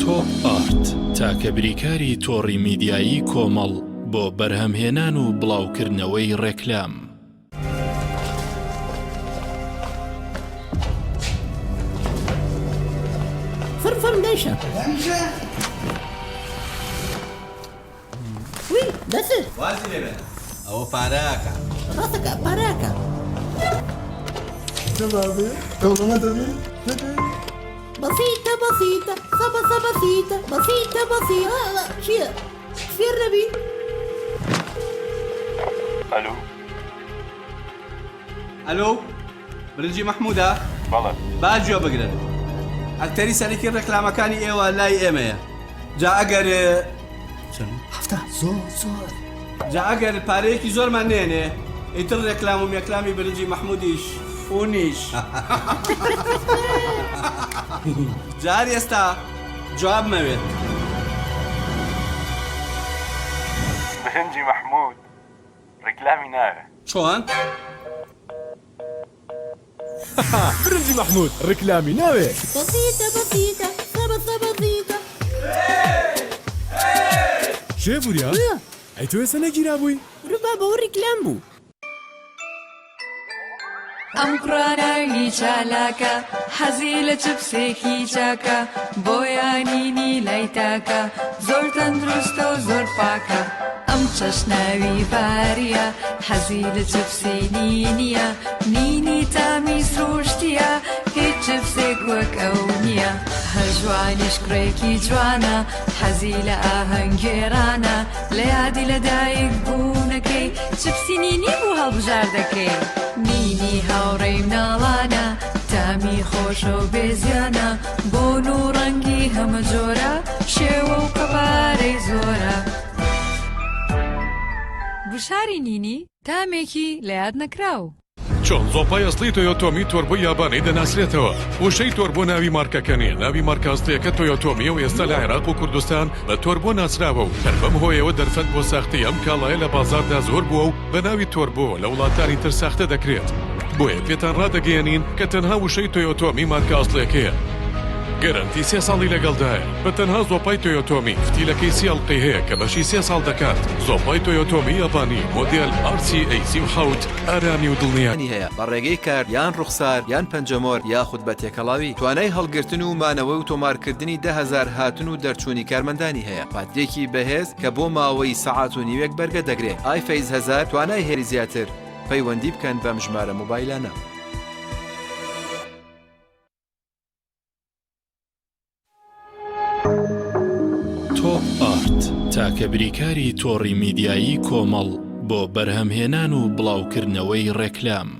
تۆپ ئارت تاکە بریکاری تۆڕی میدیایی کۆمەڵ بۆ بەرهەمهێنان و بڵاوکردنەوەی ڕێکلام. فڕ فڕ دایشە. وی دەسر. وازی لێ بێنە ئەوە پارەکە. ڕاستەکە پارەکە. بەسیتە بەسیتە سەبە سەبە سیتە بەسیتە بەسیتە چییە فێر نەبی؟ ئەلو ئەلۆ برنجی مەحموودە؟ بەڵێ. با گوێ بگرن ئەکتەری سەرەکی ڕێکلامەکانی ئێوە لای ئێمەیە جا ئەگەر. چەند؟ 70 زۆر زۆر. جا ئەگەر پارەیەکی زۆرمان نێنێ ئیتر ڕێکلام و مێکلامی برنجی مەحمودیش فونیش. جا هەر ئێستا جواب مەوێت. برنجی مەحمود ڕیکلامی ناوێ. چۆن؟ برنجی مەحمود ڕیکلامی ناوێ. بەسیتە بەسیتە سەبە بەسیتە. کێ وریا؟ ئەی تۆ ئێستا نەگیرابووی؟ ورە بابە ئەوە ڕیکلام بوو. ئەم کوڕە ناوی چالاکە حەزی لە چپسێکی چاکە بۆیە نینی لای تاکە زۆر تەندروستە و زۆر پاکە ئەم چەش ناوی باریە حەزی لە چپسی نینیە نینی تامی سروشتیە هیچ چپسێک وەک ئەو نییە هەژوانیش کوڕێکی جوانە حەزی لە ئاهەنگگێڕانە لە یادی لەدایک بوونەکەی چپسی نینی بوو هەڵبژاردەکەی نینی هاوڕێی مناڵانە تامی خۆشە و بێزیانە بۆن و ڕەنگی هەمە جۆرە شێوە و قەبارەی زۆرە گوشاری نینی تامێکی لە یاد نەکراو. چۆن زۆپای ئەسڵی تۆیۆتۆمی تۆربۆی یابانی دەناسرێتەوە؟ وشەی تۆربۆ ناوی مارکەکە نییە، ناوی مارکە ئەسڵییەکە تۆیۆتۆمییە و ئێستا لە عێراق و کوردستان بە تۆربۆ ناسراوە و هەر بەم هۆیەوە دەرفەت بۆ ساختەی ئەم کاڵایە لە بازاڕدا زۆر بووە و بە ناوی تۆربۆوە لە وڵاتانی تر ساختە دەکرێت. بۆیە پێتان ڕادەگەیەنین کە تەنها وشەی تۆیۆتۆمی مارکە ئەسڵیەکەیە. گەرەنتی سێ ساڵی لەگەڵدایە. بە تەنها زۆپای تۆیۆتۆمی فتیلەکەی سێ ئەڵقەی هەیە کە بەشی سێ ساڵ دەکات. زۆپای تۆیۆتۆمی یابانی مۆدێل RCA 37 ئارامی و دڵنیایی. ی هەیە بە ڕێگەی کارت یان ڕوخسار یان پەنجەمۆر یاخود بە تێکەڵاوی، توانای هەڵگرتن و مانەوەی و تۆمارکردنی 10,000 هاتن و دەرچوونی کارمەندانی هەیە، پاتریەکی بەهێز کە بۆ ماوەی سەعات و نیوێک بەرگە دەگرێ، ئای فەیس 1000 توانای هێری زیاتر، پەیوەندی بکەن بەم ژمارە مۆبایلانە. تۆپ ئارت تاکە بریکاری تۆڕی میدیایی کۆمەڵ بۆ بەرهەمهێنان و بڵاوکردنەوەی ڕێکلام.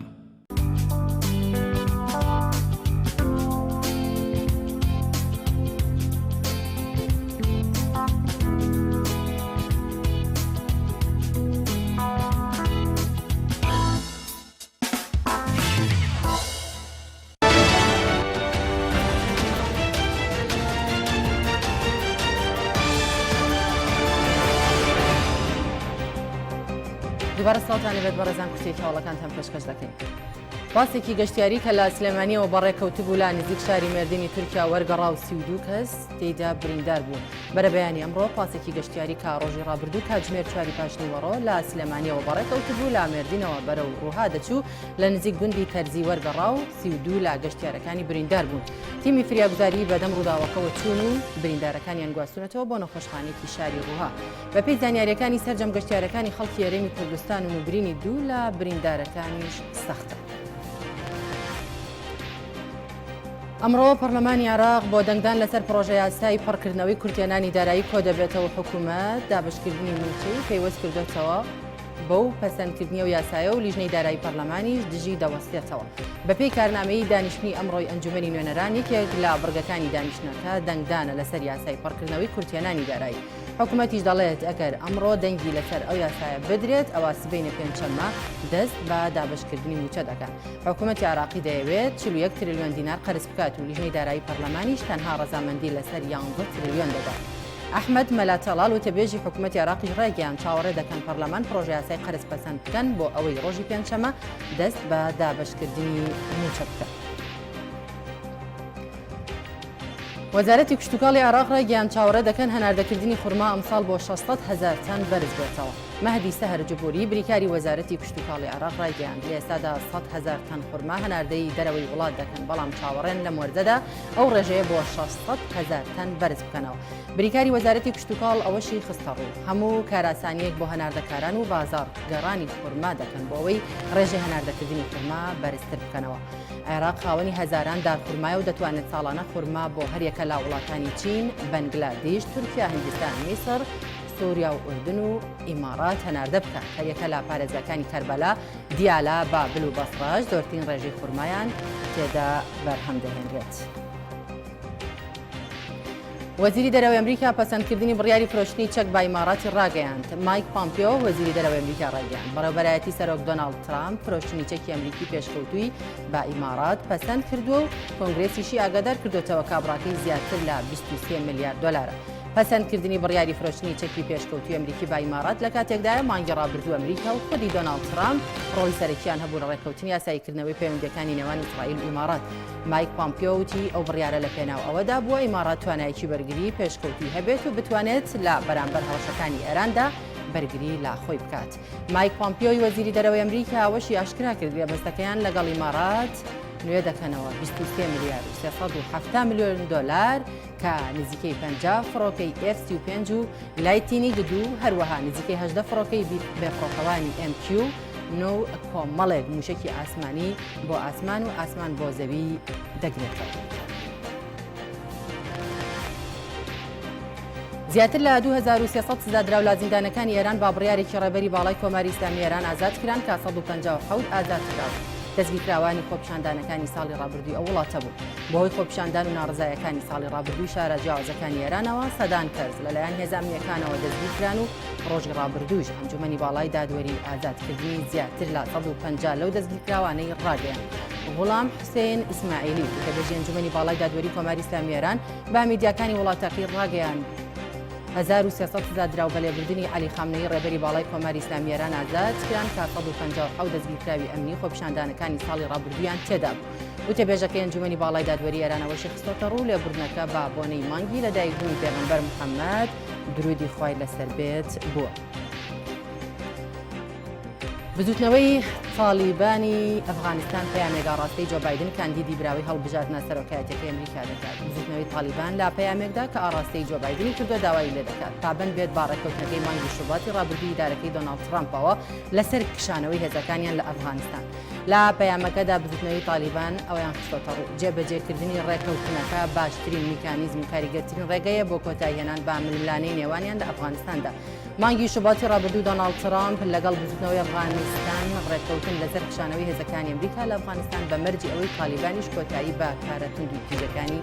دووبارە سڵاوتان لێبێت بەڕێزان کورتەی هەواڵەکانتان پێشکەش دەکەین. پاسێکی گەشتیاری کە لە سلێمانیەوە بەڕێکەوتبوو لە نزیک شاری مێردینی تورکیا وەرگەڕا و 32 کەس تێیدا بریندار بوون. بەرەبەیانی ئەمڕۆ پاسێکی گەشتیاری کە ڕۆژی ڕابردوو کاتژمێر چواری پاشنیوەڕۆ لە سلێمانیەوە بەڕێکەوتبوو لە مێردینەوە بەرەو ڕوها دەچوو لە نزیک گوندی تەرزی وەرگەڕا و 32 لە گەشتیارەکانی بریندار بوون. تیمی فریاگوزاری بەدەم ڕووداوەکەوە چوون و بریندارەکانیان گواستوونەتەوە بۆ نەخۆشخانەیەکی شاری ڕوها. بەپێی زانیارییەکانی سەرجەم گەشتیارەکانی خەڵکی هەرێمی کوردستانن و برینی دوو لە بریندارەکانیش سەختە. ئەمڕۆ پەرلەمانی عێراق بۆ دەنگدان لەسەر پڕۆژە یاسای پڕکردنەوەی کورتهێنانی دارایی کۆدەبێتەوە حکوومەت دابشکردنی مووچەی پەیوەست کردوێتەوە بەو پەسەندکردنی ئەو یاسایە و لیژنەی دارایی پەرلەمانیش دژی دەوەستێتەوە. بەپێی کارنامەی دانیشتنی ئەمڕۆی ئەنجومەنی نوێنەران یەکێک لە بڕگەکانی دانیشتنەکە دەنگدانە لەسەر یاسای پڕکردنەوەی کورتهێنانی دارایی. حکومەتیش دەڵێت ئەگەر ئەمڕۆ دەنگی لەسەر ئەو یاسایە بدرێت ئەوا سبەینێ پێنجشەممە دەست بە دابەشکردنی مووچە دەکات. حکومەتی عێراقی دەیەوێت 41 ترلیۆن دینار قەرز بکات و لیژنەی دارایی پەرلەمانیش تەنها ڕەزامەندی لەسەر 11 ترلیۆن دەدات. ئەحمەد مەلا تەڵال وتەبێژی حکومەتی عێراقیش ڕایگەیاند چاوەڕێ دەکەن پەرلەمان پڕۆژەیاسای قەرز پەسەند بکەن بۆ ئەوەی ڕۆژی پێنجشەممە دەست بە دابەشکردنی مووچە بکەن. وەزارەتی کشتوکاڵی عێراق ڕایگەیاند چاوەڕێ دەکەن هەناردەکردنی خورما ئەمساڵ بۆ 600 هەزار تەن بەرز بێتەوە. مەهدی سەهر جبوری بریکاری وەزارەتی کشتوکاڵی عێراق ڕایگەیاند لە ئێستادا 100 هەزار تەن خورما هەناردەی دەرەوەی وڵات دەکەن بەڵام چاوەڕێن لەم وەرزەدا ئەو ڕێژەیە بۆ 600 هەزار تەن بەرز بکەنەوە. بریکاری وەزارەتی کشتوکاڵ ئەوەشی خستەڕوو، هەموو کارئاسانییەک بۆ هەناردەکاران و بازاڕ گەڕانی خورما دەکەن بۆ ئەوەی ڕێژەی هەناردەکردنی خورما بەرزتر بکەنەوە. عێراق خاوەنی هەزاران دار خورمایە و دەتوانێت ساڵانە خورما بۆ هەریەکە لە وڵاتانی چین، بەنگلادیش، تورکیا، هندستان، میسڕ، سوریا و ئوردن و ئیماڕات هەناردە بکات. هەریەکە لە پارێزگاکانی کەربەلا، دیالە، بابل و بەسڕەش زۆرترین ڕێژەی خورمایان تێدا بەرهەم دەهێنرێت. وەزیری دەرەوەی ئەمریکا پەسەندکردنی بڕیاری فرۆشتنی چەک بە ئیماڕاتی ڕاگەیاند. مایک پامپیۆ، وەزیری دەرەوەی ئەمریکا ڕایگەیاند، بەڕێوەبەرایەتی سەرۆک دۆناڵد ترامپ فرۆشتنی چەکی ئەمریکی پێشکەوتووی بە ئیماڕات پەسەند کردووە و کۆنگرێسیشی ئاگادار کردۆتەوە کە بڕاکەی زیاتر لە 23 ملیار دۆلارە. پەسەندکردنی بڕیاری فرۆشتنی چەکی پێشکەوتووی ئەمریکی بە ئیماڕات لە کاتێکدایە مانگی ڕابردوو ئەمریکا و خودی دۆناڵد ترامپ ڕۆڵی سەرەکییان هەبوو لە ڕێککەوتنی ئاساییکردنەوەی پەیوەندییەکانی نێوان ئیسرائیل و ئیماڕات. مایک پامپیۆ وتی، ئەو بڕیارە لە پێناو ئەوەدا بووە ئیماڕات توانایەکی بەرگریی پێشکەوتووی هەبێت و بتوانێت لە بەرامبەر هەڕەشەکانی ئێراندا بەرگری لە خۆی بکات. مایک پامپیۆی وەزیری دەرەوەی ئەمریکا ئەوەشی ئاشکرا کرد گرێبەستەکەیان لەگەڵ ئیماڕات نوێ دەکەنەوە 23 ملیار و 370 ملیۆن دۆلار کە نزیکەی 50 فڕۆکەی ئێف 35 و لایتینیگ دوو هەروەها نزیکەی 18 فڕۆکەی بێفڕۆکەوانی MQ نۆ و کۆمەڵێک مووشەکی ئاسمانی بۆ ئاسمان و ئاسمان بۆ زەوی دەگرێتەوە. زیاتر لە 2300 سزادراو لە زیندانەکانی ئێران با بڕیارێکی ڕێبەری باڵای کۆماری ئیسلامی ئێران ئازاد کران کە 157 ئازاد کراون. دەستگیرکراوانی خۆپیشاندانەکانی ساڵی ڕابردووی ئەو وڵاتە بوون. بەهۆی خۆپیشاندان و ناڕەزایەکانی ساڵی ڕابردووی شارە جیاوازەکانی ئێرانەوە سەدان کەس لەلایەن هێزە ئەمنییەکانەوە دەستگیرکران و ڕۆژی ڕابردووش ئەنجومەنی باڵای دادوەری ئازادکردنی زیاتر لە 150 لەو دەستگیرکراوانەی ڕاگەیاند. غوڵام حوسێن ئیسماعیلی، وتەبێژی ئەنجومەنی باڵای دادوەری کۆماری ئیسلامی ئێران بە میدیاکانی وڵاتەکەی ڕاگەیاند، 1300 سزادراو بە لێبوردنی عەلی خامنەیی ڕێبەری باڵای کۆماری ئیسلامی ئێران ئازاد کران کە 157 دەستگیرکراوی ئەمنی خۆپیشاندانەکانی ساڵی ڕابردوویان تێدا بوو. وتەبێژەکەی ئەنجومەنی باڵای دادوەری ئێران ئەوەشی خستۆتەڕوو، لێبوردنەکە بە بۆنەی مانگی لەدایکبوونی پێغەمبەر محەممەد، درودی خوای لەسەر بێت، بووە. بزوتنەوەی تاڵیبانی ئەفغانستان پەیامێک ئاڕاستەی جۆ بایدن کاندیدی براوەی هەڵبژاردنە سەرۆکایەتیەکەی ئەمریکا دەکات. بزوتنەوەی تاڵیبان لە پەیامێکدا کە ئاڕاستەی جۆ بایدنی کردووە داوای لێدەکات پابەند بێت بە ڕێککەوتنەکەی مانگی شوباتی ڕابردووی ئیدارەکەی دۆناڵد ترەمپەوە لەسەر کشانەوەی هێزەکانیان لە ئەفغانستان. لە پەیامەکەدا بزوتنەوەی تالیبان ئەوەیان خستۆتەڕوو، جێبەجێکردنی ڕێککەوتنەکە باشترین میکانیزم و کاریگەرترین ڕێگەیە بۆ کۆتاییهێنان بە ململانێی نێوانیان لە ئەفغانستاندا. مانگی شوباتی ڕابردوو دۆناڵد ترامپ لەگەڵ بزوتنەوەی ئەفغانستان ڕێککەوتن لەسەر کشانەوەی هێزەکانی ئەمریکا لە ئەفغانستان بە مەرجی ئەوەی تالیبانیش کۆتایی بە کارە توندوتیژەکانی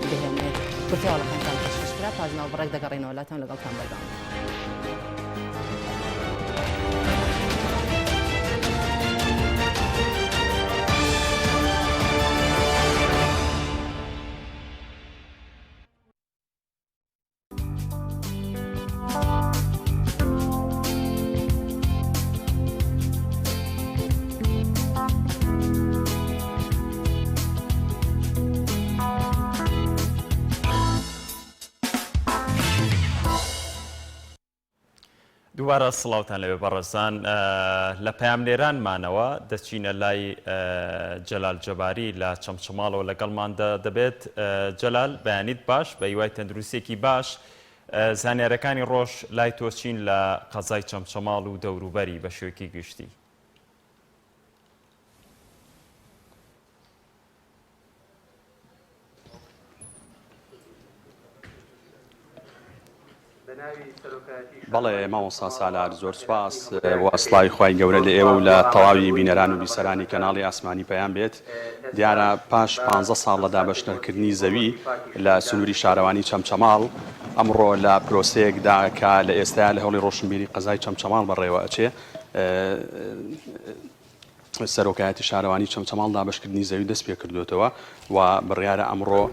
بهێنێت. کورتەی هەواڵەکانتان پێشکەش کرا، پاش ناوبڕێک دەگەڕێینەوە لاتان لەگەڵتان بەردەوام دەبین. دووبارە سڵاوتان لەوێ بەڕێزان لە پەیامنێرانمانەوە دەچینە لای جەلال جەباری لە چەمچەماڵەوە لەگەڵماندا دەبێت جەلال بەیانیت باش بە هیوای تەندروستێکی باش زانیارەکانی ڕۆژ لای تۆ چین لە قەزای چەمچەماڵ و دەوروبەری بە شێوەیەکی گشتی؟ بەڵێ مامۆستا سالار زۆر سوپاس و سڵاوی خوای گەورە لە ئێوە و لە تەواوی بینەران و بیسەرانی کەناڵی ئاسمانی پەیام بێت دیارە پاش پ ساڵ لە دابەشنەکردنی زەوی لە سنووری شارەوانی چەمچەماڵ ئەمڕۆ لە پرۆسەیەکدا کە لە ئێستایا لە هۆڵی ڕۆشنبیری قەزای چەمچەماڵ بەڕێوە ئەچێ سەرۆکایەتی شارەوانی چەمچەماڵ دابەشکردنی زەوی دەست پێکردوێتەوە و بڕیارە ئەمڕۆ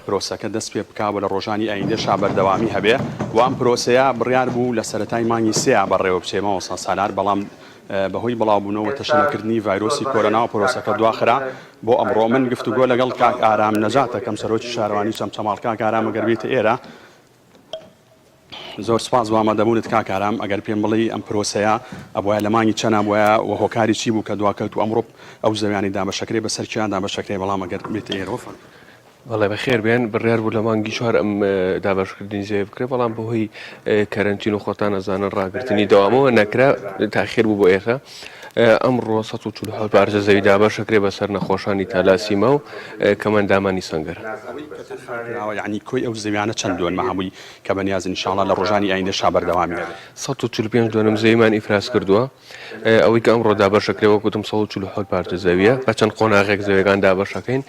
پرۆسەکە دەست پێ بکا و لە ڕۆژانی ئایندەشا بەردەوامی هەبێ و ئەم پرۆسەیە بڕیار بوو لە سەرەتای مانگی سێیا بەڕێوە بچێ مامۆستا سالار بەڵام بەهۆی بڵاوبوونەوە و تەشەنەکردنی ڤایرۆسی کۆرۆناوە پرۆسەکە دواخرا بۆ ئەمڕۆ من گفتوگۆ لەگەڵ کاک ئارام نەجات دەکەم سەرۆکی شارەوانی چەمچەماڵ کاک ئارام ئەگەر بێیتە ئێرە زۆر سوپاس بۆ ئامادەبوونت کاک ئارام، ئەگەر پێم بڵێی ئەم پرۆسەیە ئەبوایە لە مانگی چەنا بوایە و هۆکاری چی بوو کە دواکەوت و ئەمڕۆ ئەو زەویانەی دابەشەکرێ بەسەر کێیان دابەشەکرێ بەڵام ئەگەر بێتە ئێرەوە فەرموو. بەڵێ بەخێر بێن، بڕیار بوو لە مانگی چوار ئەم دابەشکردنی زەویە بکرێت، بەڵام بەهۆی کەرەنتین و خۆتان ئەزانن ڕاگرتنی دەوامەوە نەکرا، تاخیر بوو بۆ ئێستا. ئەمڕۆ 147 پارچە زەوی دابەشەکرێ بەسەر نەخۆشانی تالاسیما و کەمئەندامانی سەنگەر. ئەوەی کە تەرخانکراوە یەعنی کۆی ئەو زەویانە چەند دۆنمە هەمووی کە بەنیازن ان شاء اللە لە ڕۆژانی ئایندەشا بەردەوامی هەبێ؟ 145 دۆنم زەویمان ئیفراز کردووە. ئەوەی کە ئەمڕۆ دابەشەکرێ وەک وتم 147 پارچە زەویە بە چەند قۆناغێک زەویەکان دابەشەکەین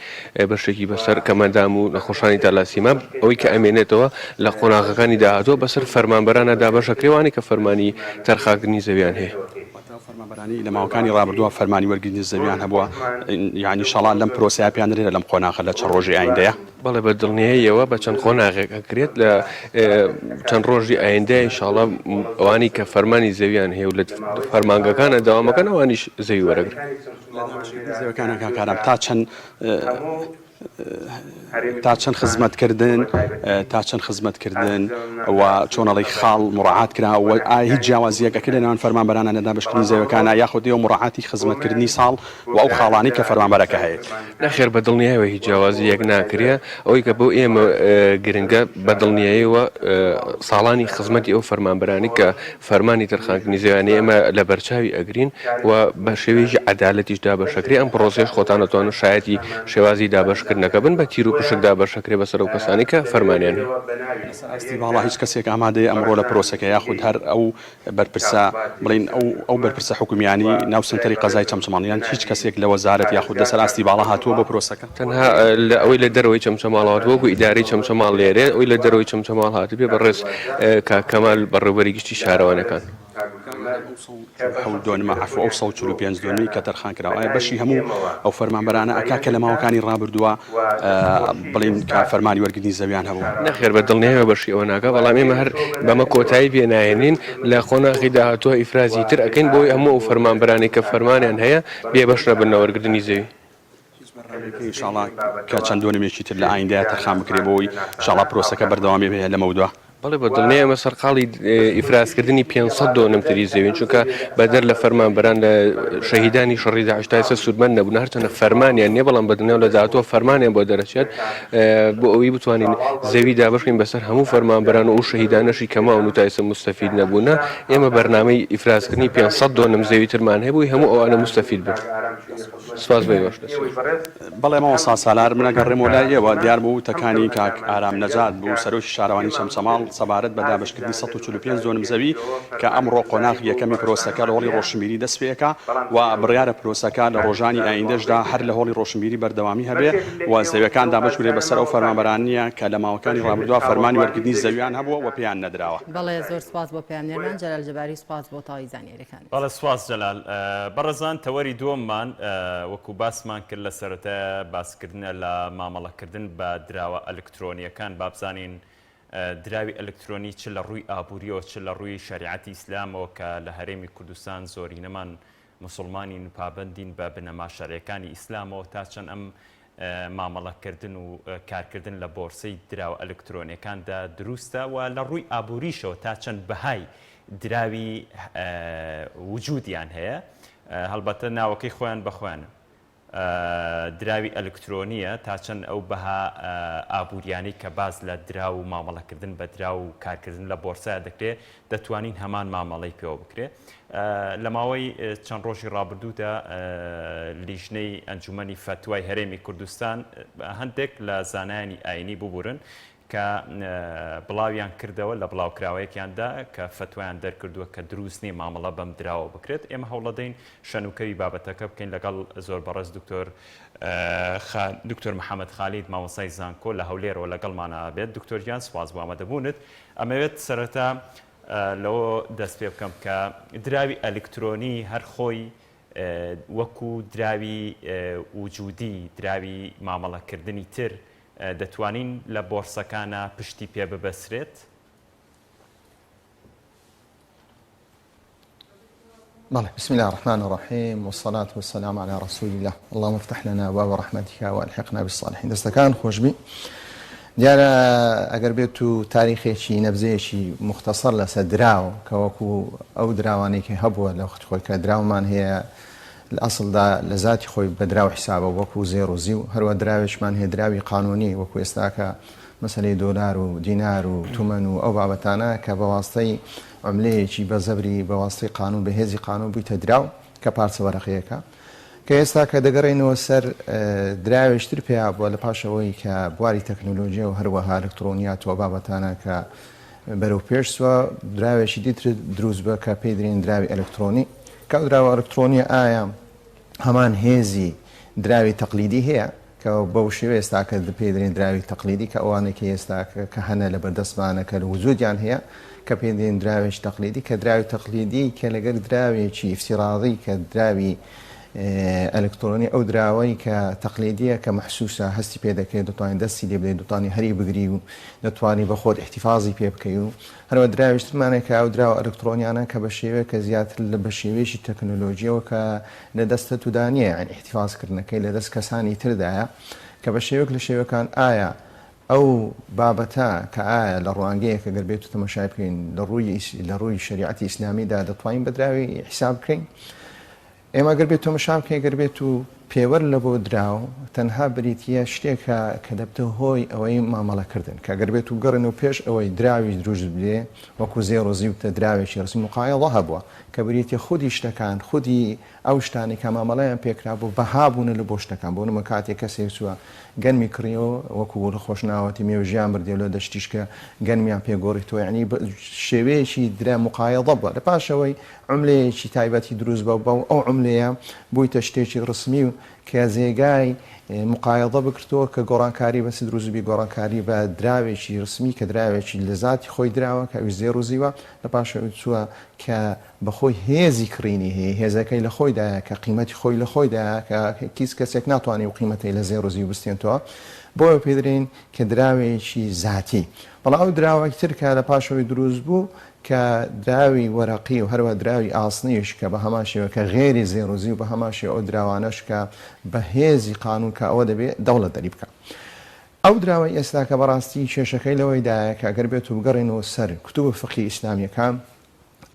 بەشێکی بەسەر کەمەندام و نەخۆشانی تالاسیما ئەوەی کە ئەمێنێتەوە لە قۆناغەکانی داهاتووە بەسەر فەرمانبەرانە دابەشەکرێ وانەی کە فەرمانی تەرخاکردنی زەویان هەیە. واتە ئەو فەرمانبەرانەی لە ماوەکانی ڕابردووە فەرمانی وەرگرتنی زەویان هەبووە یانی ئینشاڵا لەم پرۆسەیە پێیان دەرێ لەم قۆناغە لە چەند ڕۆژی ئایندەیە؟ بەڵێ بە دڵنیاییەوە بە چەند قۆناغێک ئەکرێت لە چەند ڕۆژی ئایندە ئینشاڵا ئەوانی کە فەرمانی زەویان هەیە و لە فەرمانگەکانە داوامەکەن ئەوانیش زەوی وەرەگرن. لە دابەشکردنی زەویەکانە کاک ئارام تا چەند تا چەند خزمەتکردن تا چەند خزمەتکردن و چۆن ئەڵێی خاڵ مراعات کرا و ئایا هیچ جیاوازییەک ئەکرێت لە نێوان فەرمانبەرانە لە دابەشکردنی زەویەکانە یاخود ئێوە مراعاتی خزمەتکردنی ساڵ و ئەو خاڵانەی کە فەرمانبەرەکە هەیەتی. نەخێر بە دڵنیایەوە هیچ جیاوازییەک ناکرێ، ئەوەی کە بۆ ئێمە گرنگە بە دڵنیایەوە ساڵانی خزمەتی ئەو فەرمانبەرانەی کە فەرمانی تەرخانکردنی زەویانەی ئێمە لەبەرچاوی ئەگرین و بە شێوەیەکی عەدالەتیش دابەشەکرێ، ئەم پڕۆسەیەش خۆتان ئەتوانن شایەتی شێوازی دابەشکردنەکە بن، بە تیر و پشک دابەشەکرێ بەسەر ئەو کەسانەی کە فەرمانیان هەیە. لەسەر ئاستی باڵا هیچ کەسێک ئامادەیە ئەمڕۆ لە پرۆسەکە یاخود هەر ئەو بەرپرسە بڵێین ئەو ئەو بەرپرسە حکومیانەی ناو سەنتەری قەزای چەمچەماڵ یان هیچ کەسێک لە وەزارەت یاخود لەسەر ئاستی باڵا هاتووە بۆ پرۆسەکە؟ تەنها لە ئەوەی لە دەرەوەی چەمچەماڵ هاتووە وەکو ئیدارەی چەمچەماڵ لێرەیە ئەوەی لە دەرەوەی چەمچەماڵ هاتبێ بەڕێز کاک کەمال بەڕێوبەری گشتی شارەوانیەکان. ئەو دۆنمە عەفو ئەو 145 دۆنمەی کە تەرخان کراوە ئایا بەشی هەموو ئەو فەرمانبەرانە ئەکا کە لە ماوەکانی ڕابردووە بڵێین کە فەرمانی وەرگرتنی زەویان هەبوو؟ نەخێر بە دڵنیایەوە بەشی ئەوە ناکا بەڵام ئێمە هەر بەمە کۆتایی پێ ناهێنین لە قۆناغی داهاتووە ئیفرازی تر ئەکەین بۆی هەموو ئەو فەرمانبەرانەی کە فەرمانیان هەیە بێبەش نەبن لە وەرگرتنی زەوی. هیچ بەرنامەیەک هەیە ئینشاڵا کە چەند دۆنمێکی تر لە ئایندەیا تەرخان بکرێ بۆ ئەوەی ئینشاڵا پرۆسەکە بەردەوامی هەیە لەمەودوا؟ بەڵێ بە دڵنیای ئێمە سەرقاڵی ئیفرازکردنی 500 دۆنم تری زەوین چونکە بەدەر لە فەرمانبەران لە شەهیدانی شەڕی داعش تا ئێستا سوودمەند نەبوون هەرچەندە فەرمانیان نییە بەڵام بە دڵنیام لە داهاتووە فەرمانیان بۆ دەرەچێت بۆ ئەوەی بتوانین زەوی دابەشکەین بەسەر هەموو فەرمانبەران و ئەو شەهیدانەشی کە ماون و تا ئێستا موستەفید نەبوونە ئێمە بەرنامەی ئیفرازکردنی 500 دۆنم زەوی ترمان هەیە بۆی هەموو ئەوانە موستەفید بن. سپاس بۆ ئێوەش دەست خۆش. بەڵێ مامۆستا سالار من ئەگەڕێمەوە لای ئێوە دیار بوو وتەکانی کاک ئارام نەجات بوو سەرۆکی شارەوانی چەمچەماڵ سەبارەت بە دابەشکردنی 145 دۆنم زەوی کە ئەمڕۆ قۆناغی یەکەمی پرۆسەکە لە هۆڵی ڕۆشنبیری دەست پێ ئەکا و بڕیارە پرۆسەکە لە ڕۆژانی ئایندەشدا هەر لە هۆڵی ڕۆشنبیری بەردەوامی هەبێ و زەویەکان دابەش بکرێ بەسەر ئەو فەرمانبەرانە کە لە ماوەکانی ڕابردووە فەرمانی وەرگرتنی زەویان هەبووە و پێیان نەدراوە. بەڵێ زۆر سوپاس بۆ پەیامنێرمان جەلال جەباری سوپاس بۆ تەواوی زانیاریەکانت. بەڵێ سوپاس جەلال. بەڕێزان تەوەری دووەممان وەکو باسمان کرد لە سەرەتایە باسکردنە لە مامەڵەکردن بە دراوە ئەلکترۆنیەکان بابزانین دراوی ئەلکترۆنی چ لە ڕووی ئابووریەوە چ لە ڕووی شەریعەتی ئیسلامەوە کە لە هەرێمی کوردستان زۆرینەمان موسڵمانین و پابەندین بە بنەما شەرعیەکانی ئیسلامەوە تا چەند ئەم مامەڵەکردن و کارکردن لە بۆرسەی دراوە ئەلکترۆنیەکاندا دروستە و لە ڕووی ئابووریشەوە تا چەند بەهای دراوی وجودیان هەیە هەڵبەتە ناوەکەی خۆیان بە خۆیان دراوی ئەلکترۆنیە تا چەند ئەو بەها ئابووریانەی کە باس لە دراو و مامەڵەکردن بە دراو و کارکردن لە بۆرسە دەکرێت دەتوانین هەمان مامەڵەی پێوە بکرێت لە ماوەی چەند ڕۆژی ڕابردوودا لیژنەی ئەنجومەنی فەتوای هەرێمی کوردستان هەندێک لە زانایانی ئاینی ببورن کە بڵاویان کردەوە لە بڵاوکراوەیەکیاندا کە فەتوایان دەرکردووە کە دروست نییە مامەڵە بەم دراوە بکرێت ئێمە هەوڵەدەین شەنوکەوی بابەتەکە بکەین لەگەڵ زۆر بەڕێز دکتۆر دکتۆر محەممەد خالید مامۆستای زانکۆ لە هەولێرەوە لەگەڵمانە بێت دکتۆر گیان سوپاس بۆ ئامادەبوونت ئەمەوێت سەرەتا لەوە دەست پێ بکەم کە دراوی ئەلکترۆنی هەر خۆی وەکو دراوی وجودی دراوی مامەڵەکردنی تر دەتوانین لە بۆرسەکانا پشتی پێ ببەسرێت؟ بەڵێ بسم اللە الرحمن الرحیم والصلاة والسلام علی رسول اللە اللهم افتح لنا ابواب رحمتک والحقنا بالصالحین دەستەکان خۆشبی دیارە ئەگەر بێت و تاریخێکی نەبزەیەکی مختصر لەسەر دراو کە وەکو ئەو دراوانەی کە هەبووە لە وەختی خۆی کە دراومان هەیە لە ئەسڵدا لە زاتی خۆی بە دراو حیسابە وەکو زێڕ و زیو هەروە دراوێکمان هەیە دراوی قانونی وەکو ئێستاکە مەسەلەی دۆلار و دینار و تومەن و ئەو بابەتانە کە بە واستەی عوملەیەکی بە زەبری بە واستەی قانون بە هێزی قانون بوویتە دراو. کە پارچە وەرەقیەکە کە ئێستا کە دەگەڕێینەوە سەر دراوێکی تر پەیا بووە لە پاش ئەوەی کە بواری تەکنۆلۆژیا و هەروەها ئەلکترۆنیات و بابەتانە کە بەرەو پێش چووە دراوێکی دیتر دروست بووە کە پێی درێن دراوی ئەلکترۆنی کە ئەو دراوە ئەلکترۆنیە ئایا هەمان هێزی دراوی تەقلیدی هەیە کە بەو شێوە ئێستا کە پێی دەرێن دراوی تەقلیدی کە ئەوانەی کە ئێستا کە هەنە لە بەردەستمانە کە وجودیان هەیە کە پێی دەرێن دراوێکی تەقلیدی کە دراوی تەقلیدی کە لەگەر دراوێکی ئیفتیراضی کە دراوی ئەلکترۆنی ئەو دراوەی کە تەقلیدیە کە مەحسوسە هەستی پێ دەکرێت دەتوانانی دەستی لێ بدەیت دەتوانانی هەری بگری و دەتوانی بە خۆت ئیحتیفازی پێ بکەی و هەروە دراویشترمانە کە ئەو دراوە ئەلکترۆنیانە کە بە شێوەیە کە زیاتر لە بە شێوەیەکی تەکنۆلۆژیەوە کە لە دەستە تودا نییە یانی ئیحتیفاز کردنەکەی لە دەست کەسانی تردایە کە بە شێوەک لە شێوەکان ئایا ئەو بابەتە کە ئایا لە ڕوانگەیەک ئەگەر بێت و تەمەشای بکەین لە ڕووی لە ڕووی شەریعەتی ئیسلامیدا دەتوانین بە دراوی حیساب بکەین ئێمە گەر بێت تەمەشا بکەین گەر بێت و پێوەر لە بۆ دراو تەنها بریتییە شتێکە کە دەبتە هۆی ئەوەی مامەڵەکردن کە گەر بێت و بگەڕێن و پێش ئەوەی دراوی دروست بێ وەکو زێڕ و زیو بتە دراوێکی ڕەسمی مقایەڵە هەبووە کە بریتیە خودی شتەکان خودی ئەو شتانەی کە مامەڵەیان پێکرابوو بەها بوونە لە بۆ شتەکان بۆ نموونە کاتێک کەسێک چووە گەنمی کڕیەوە وەکو لە خۆشناوەتی مێوژیان بردیەوە لە دەشتیش کە گەنمیان پێ گۆڕیتەوە یعنی شێوەیەکی درا مقایەڵە بووە لە پاشەوەی عوملەیەکی تایبەتی دروست بە بەو ئەو عوملەیە بوویتە شتێکی ڕسمی و کە جێگای مقایەضە بکرتەوە کە گۆڕانکاری بە چ دروست بی گۆڕانکاری بە دراوێکی ڕسمی کە دراوێکی لە زاتی خۆی دراوە کە ئەویش زێڕ و زیوە لە پاشەوەی چووە کە بە خۆی هێزی کڕینی هەیە هێزەکەی لە خۆیدایە کە قیمەتی خۆی لە خۆیدایە کە هیچ کەسێک ناتوانێ ئەو قیمەتەی لە زێڕ و زیو بستێنتەوە بۆیە پێی دەرێین کە دراوێکی زاتی بەڵام ئەو دراوەی تر کە لە پاشەوەی دروست بوو کە دراوی وەرەقی و هەروەها دراوی ئاسنیش کە بە هەمان شێوە کە غێری زێڕ و زیو بە هەمان شێوە ئەو دراوانەش کە بە هێزی قانوون کە ئەوە دەبێ دەوڵەت دەری بکا. ئەو دراوەی ئێستا کە بەڕاستی کێشەکەی لەوەیدایە کە ئەگەر بێت و بگەڕێینەوە سەر کوتوب فقهی ئیسلامییەکان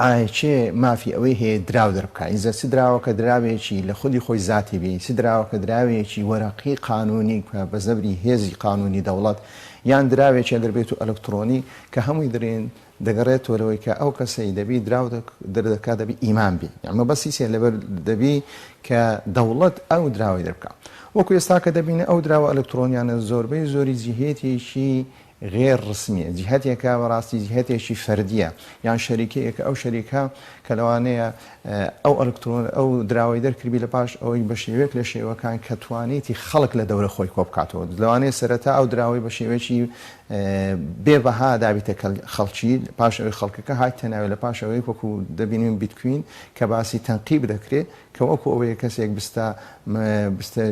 ئایا کێ مافی ئەوەی هەیە دراو دەربکا ئینجا چ دراوەکە دراوێکی لە خودی خۆی زاتی بی چ دراوەکە دراوێکی وەرەقی قانوونی کە بە زەبری هێزی قانوونی دەوڵەت یان دراوێکی ئەگەر بێت و ئەلکتڕۆنی کە هەمووی درێن دەگەڕێتەوە لەوەی کە ئەو کەسەی دەبی دراو دەردەکا دەبی ئیمان بی یان مەبەستی چیە لەبەر دەبی کە دەوڵەت ئەو دراوەی دەربکا وەکو ئێستا کە دەبینە ئەو دراوە ئەلکترۆنیانە زۆربەی زۆری جیهێتێکی غێر ڕسمیە جیهەتێکە بەڕاستی جیهەتێکی فەردیە یان شەریکەیەکە ئەو شەریکە کە لەوانەیە ئەو ئەلکترۆن ئەو دراوەی دەرکردبی لە پاش ئەوەی بە شێوەیەک لە شێوەکان کە توانیتی خەڵک لە دەورە خۆی کۆ بکاتەوە لەوانەیە سەرەتا ئەو دراوەی بە شێوەیەکی بێ بەها دابیتە خەڵکی پاش ئەوەی خەڵکەکە هاتە ناوێ لە پاش ئەوەی وەکو دەبینین بیتکوین کە باسی تەنقیب دەکرێت کە وەکو ئەوەیە کەسێک بستە بستە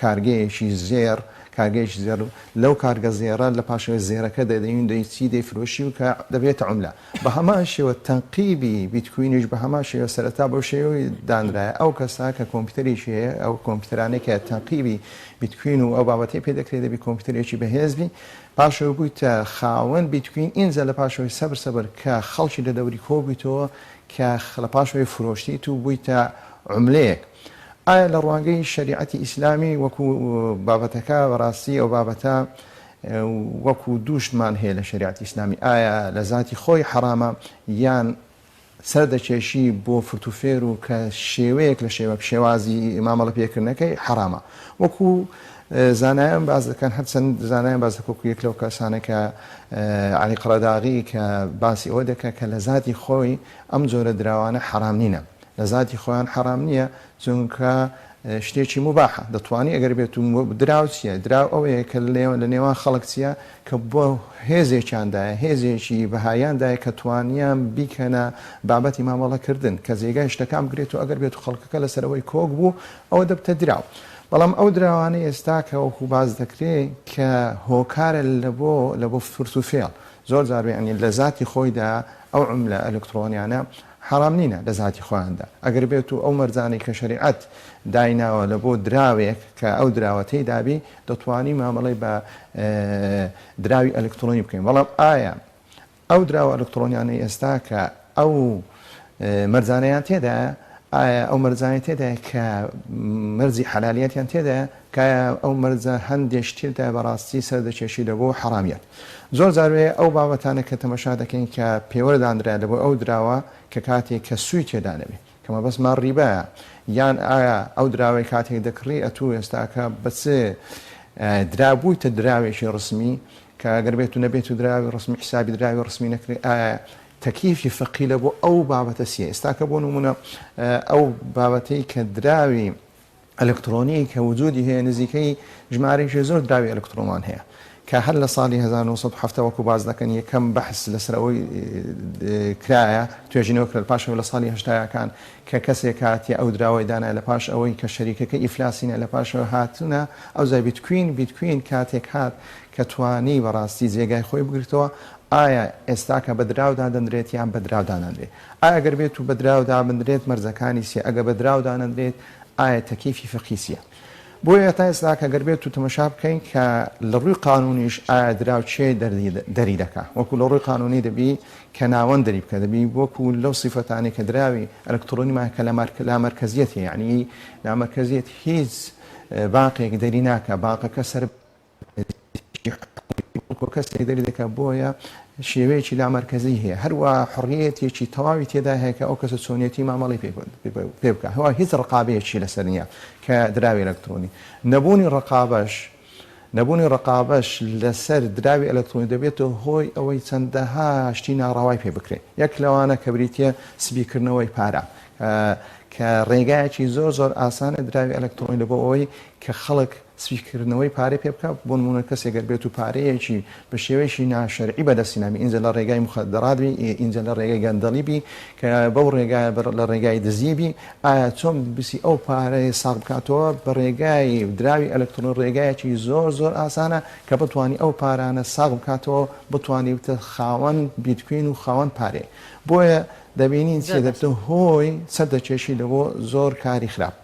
کارگەیەکی زێڕ کارگەیەکی زێڕ لەو کارگە زێڕە لە پاش ئەوەی زێڕەکە دەدەین دەی چی دەیفرۆشی و کە دەبێتە عوملە بە هەمان شێوە تەنقیبی بیتکوینیش بە هەمان شێوە سەرەتا بەو شێوەی دانرایە ئەو کەسە کە کۆمپیوتەرێکی هەیە ئەو کۆمپیوتەرانەی کە تەنقیبی بیتکوین و ئەو بابەتەی پێ دەکرێت دەبی کۆمپیوتەرێکی بەهێز بی پاشەوە بوویتە خاوەن بیتکوین ئینجا لە پاشەوەی سەبر سەبر کە خەڵکی لە دەوری کۆ بوویتەوە کە لە پاشەوەی فرۆشتیت و بوویتە عوملەیەک ئایا لە ڕوانگەی شەریعەتی ئیسلامی وەکو بابەتەکە بەڕاستی ئەو بابەتە وەکو دوو شتمان هەیە لە شەریعەتی ئیسلامی ئایا لە زاتی خۆی حەرامە یان سەر دەکێشی بۆ فرتوفێر و کە شێوەیەک لە شێوە شێوازی مامەڵە پێکردنەکەی حەرامە وەکو زانایان باس دەکەن هەرچەند زانایان باس دەکەن وەکو یەک لەو کەسانە کە عەلی قەرەداغی کە باسی ئەوە دەکات کە لە زاتی خۆی ئەم جۆرە دراوانە حەرام نینە لە زاتی خۆیان حەرام نییە چونکە شتێکی موباحە دەتوانی ئەگەر بێت و دراو چییە؟ دراو ئەوەیە کە لە نێوان خەڵک چییە کە بۆ هێزێکیان دایە هێزێکی بەهایان دایە کە توانیان بیکەنە بابەتی مامەڵەکردن کە جێگای شتەکان بگرێت و ئەگەر بێت و خەڵکەکە لەسەرەوەی کۆک بوو ئەوە دەبتە دراو بەڵام ئەو دراوانەی ئێستا کە وەکو باس دەکرێ کە هۆکارە لە بۆ لە بۆ فرت و فێڵ زۆر جار یعنی لە زاتی خۆیدا ئەو عوملە ئەلکترۆنیانە حەرام نینە لە زاتی خۆیاندا ئەگەر بێت و ئەو مەرجانەی کە شەریعەت دایناوە لە بۆ دراوێک کە ئەو دراوە تێیدا بی دەتوانی مامەڵەی بە دراوی ئەلکترۆنی بکەین بەڵام ئایا ئەو دراوە ئەلکترۆنیانەی ئێستا کە ئەو مەرجانەیان تێدایە ئایا ئەو مەرجانەی تێدایە کە مەرجی حەلالیەتیان تێدایە کە ئەو مەرجە هەندێ شتی تێدایە بەڕاستی سەر دەکێشی لە بۆ حەڕامیەت زۆر جار وێ ئەو بابەتانە کە تەمەشا دەکەین کە پێوەر دانرا لە بۆ ئەو دراوە کە کاتێک کە سووی تێدا نەبێ. کە مەبەستمان ڕیبایە یان ئایا ئەو دراوەی کاتێک دەکڕی ئەتوو ئێستاکە بە چ دراو بوویتە دراوێکی ڕسمی کە گەر بێت و نەبێت و دراوی ڕسمی حیسابی دراوی ڕسمی نەکرێ ئایا تەکلیفی فقی لە بۆ ئەو بابەتە چیە ئێستاکە بۆ نمونە ئەو بابەتەی کە دراوی ئەلکترۆنی کە وجودی هەیە نزیکەی ژمارەیەکی زۆر دراوی ئەلکترۆمان هەیە کە هەر لە ساڵی 1970 وەکو باس دەکەن یەکەم بەحس لەسەر ئەوەی کرایە توێژینەوە کرا پاشەوە لە ساڵی هەشتایەکان کە کەسێک هاتیە ئەو دراوەی دانا لە پاش ئەوەی کە شەریکەکە ئیفلاسینە لە پاشەوە هاتنە ئەوجا بیتکوین بیتکوین کاتێک هات کە توانی بەڕاستی جێگای خۆی بگرتەوە ئایا ئێستاکە بە دراو دادەنرێت یان بە دراو دانانرێت ئایا گەر بێت و بە دراو دابنرێت مەرجەکانی چیە ئەگەر بە دراو دانەنرێت ئایا تەکیفی فقهی چیە؟ بۆیە تا ئێستا کە گەر بێت و تەمەشا بکەین کە لە ڕووی قانونیش ئایا دراو کێ دەری دەکا وەکو لە ڕووی قانونی دەبی کە ناوەند دەری بکە دەبی وەکو لەو سیفەتانەی کە دراوی ئەلکترۆنیمان کە لە لامەرکەزیەت هەیە یعنی لامەرکەزیەت هیچ بانقێک دەری ناکا بانقەکە سەر بەڵکو کەسێک دەری دەکات بۆیە شێوەیەکی لامەرکەزی هەیە هەروە حڕیەتێکی تەواوی تێدا هەیە کە ئەو کەسە چۆنیەتی مامەڵی پێ بکە هەوا هیچ ڕقابەیەکی لەسەر نییە کە دراوی ئەلکترۆنی نەبوونی ڕقابەش نەبوونی ڕقابەش لەسەر دراوی ئەلکترۆنی دەبێتە هۆی ئەوەی چەندەها شتی ناڕەوای پێ بکرێت یەک لەوانە کە بریتە سپیکردنەوەی پارە کە ڕێگایەکی زۆر زۆر ئاسانە دراوی ئەلکترۆنی لە بۆ ئەوەی کە خەڵک سپیکردنەوەی پارەی پێ بکا، بۆ نموونە کەسێک گەر بێت و پارەیەکی بە شێوەیەکی ناشەرعی بەدەستی نابی ئینجا لە ڕێگای موخەدەرات بی ئینجا لە ڕێگای گەندەڵی بی کە بەو ڕێگایە لە ڕێگای دزی بی ئایا چۆن بسی ئەو پارەیە ساغ بکاتەوە بە ڕێگای دراوی ئەلکترۆنی ڕێگایەکی زۆر زۆر ئاسانە کە بتوانی ئەو پارانە ساغ بکاتەوە بتوانی بتە خاوەن بیتکوین و خاوەن پارەیە بۆیە دەبینین زۆر چیە باشە. دەبتە هۆی سەر دەکێشی لە بۆ زۆر کاری خراپ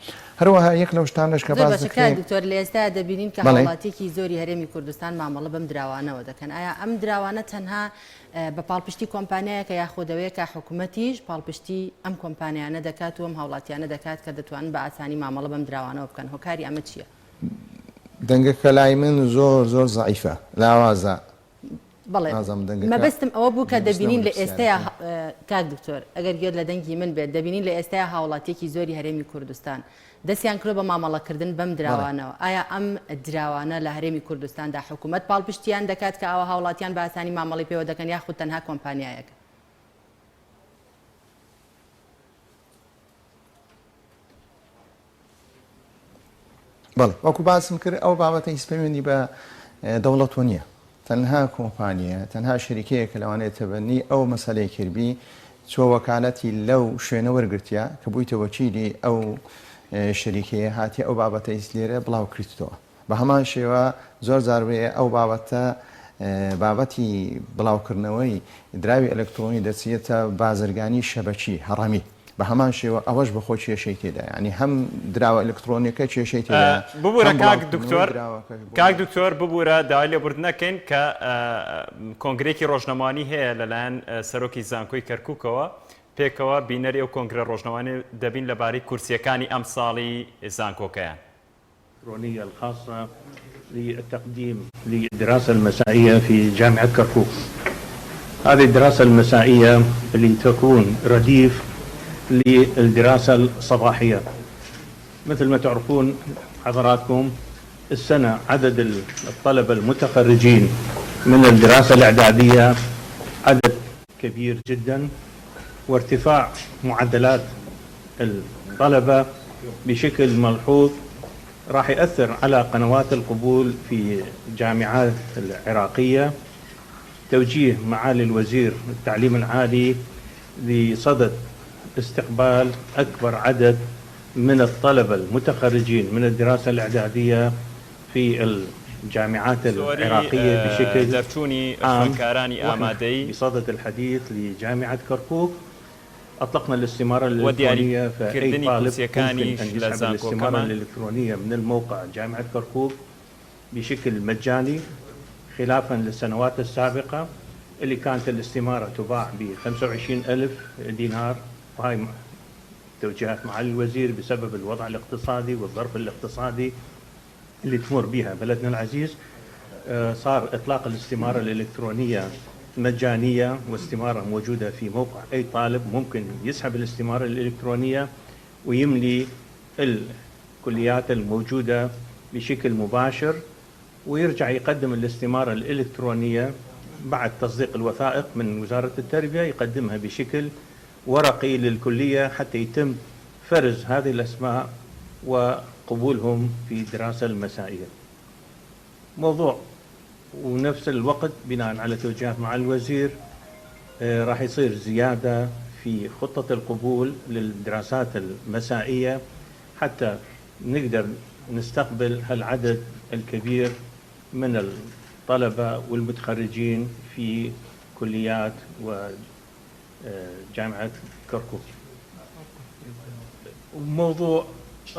هەروەها یەک لەو شتانەش کە زۆر باس باشە کاک دەکرێ دکتۆر لە ئێستایا دەبینین کە بەڵێ. هاوڵاتیەکی زۆری هەرێمی کوردستان مامەڵە بەم دراوانەوە دەکەن ئایا ئەم دراوانە تەنها بە پاڵپشتی کۆمپانیایەکە یاخود ئەوەیە کە حکومەتیش پاڵپشتی ئەم کۆمپانیانە دەکات و ئەم هاوڵاتیانە دەکات کە دەتوانن بە ئاسانی مامەڵە بەم دراوانەوە بکەن هۆکاری ئەمە چییە؟ دەنگەکە لای من زۆر زۆر زەعیفە لاوازە بەڵێ نازانم دەنگەکە مەبەستم ئەوە بوو کە گوێ دەبینین بستنەوە لە لە ئێستەیا پرسیارەکەم. کاک دکتۆر ئەگەر گوێت لە دەنگی من بێت دەبینین لە ئێستەیا هاوڵاتیەکی زۆری هەرێمی کوردستان دەستیان کردوە بە مامەڵەکردن بەم بەڵێ. دراوانەوە ئایا ئەم دراوانە لە هەرێمی کوردستاندا حکومەت پاڵپشتیان دەکات کە ئاوا هاوڵاتیان بە ئاسانی مامەڵەی پێوە دەکەن یاخود تەنها کۆمپانیایەک؟ بەڵێ وەکو باسم کرد ئەو بابەتە هیچ پەیوەندی بە دەوڵەتەوە نییە تەنها کۆمپانیە تەنها شەریکەیە کە لەوانەیە تەبەنی ئەو مەسەلەی کردبی چوە وەکالەتی لەو شوێنە وەرگرتیە کە بوویتە وەکیلی ئەو شەریکەیە هاتیە ئەو بابەتە هیچ لێرە بڵاو کردتەوە بە هەمان شێوە زۆر جار وەیە ئەو بابەتە بابەتی بڵاوکردنەوەی دراوی ئەلکترۆنی دەچێتە بازرگانی شەبەکی، هەڕەمی، بە هەمان شێوە ئەوەش بە خۆی کێشەی تێدایە یانی هەم دراوە ئەلکترۆنیەکە کێشەی تێدایە ببورە هەم کاک بڵاوکردنەوەی دکتۆر دراوەکەش بۆ کاک دکتۆر ببورە داوای لێبوردن ئەکەین کە کۆنگرەیەکی ڕۆژنامەوانی هەیە لەلایەن سەرۆکی زانکۆی کەرکوکەوە پێکەوە بینەری ئەو کۆنگرە ڕۆژنامەوانی دەبین لەبارەی کورسیەکانی ئەمساڵی زانکۆکەیان. الإلكترونية الخاصة للتقديم للدراسة المسائية في جامعة كركوك هذه الدراسة المسائية اللي تكون رديف للدراسة الصباحية مثل ما تعرفون حضراتكم السنة عدد الطلبة المتخرجين من الدراسة الإعدادية عدد كبير جدا وارتفاع معدلات الطلبة بشكل ملحوظ راح يأثر على قنوات القبول في الجامعات العراقية توجيه معالي الوزير التعليم العالي بصدد استقبال أكبر عدد من الطلبة المتخرجين من الدراسة الإعدادية في الجامعات زۆری العراقية بشكل دەرچوونی عام خوێندکارانی واحنا ئامادەیی. بصدد الحديث لجامعة كركوك أطلقنا الاستمارة و دیاری الإلكترونية فأي کردنی طالب ممكن کورسیەکانیش أن لە يسحب الاستمارة زانکۆکەمان. الإلكترونية من الموقع جامعة كركوك بشكل مجاني خلافا للسنوات السابقة اللي كانت الاستمارة تباع ب 25 ألف دينار وهاي توجيهات معالي الوزير بسبب الوضع الاقتصادي والظرف الاقتصادي اللي تمر بها بلدنا العزيز آه، صار إطلاق الاستمارة الإلكترونية مجانية واستمارة موجودة في موقع أي طالب ممكن يسحب الاستمارة الإلكترونية ويملي الكليات الموجودة بشكل مباشر ويرجع يقدم الاستمارة الإلكترونية بعد تصديق الوثائق من وزارة التربية يقدمها بشكل ورقي للكلية حتى يتم فرز هذه الأسماء وقبولهم في الدراسة المسائية. موضوع ونفس الوقت بناء على توجيهات مع الوزير راح يصير زيادة في خطة القبول للدراسات المسائية حتى نقدر نستقبل هالعدد الكبير من الطلبة والمتخرجين في كليات وجامعة كركوك. وموضوع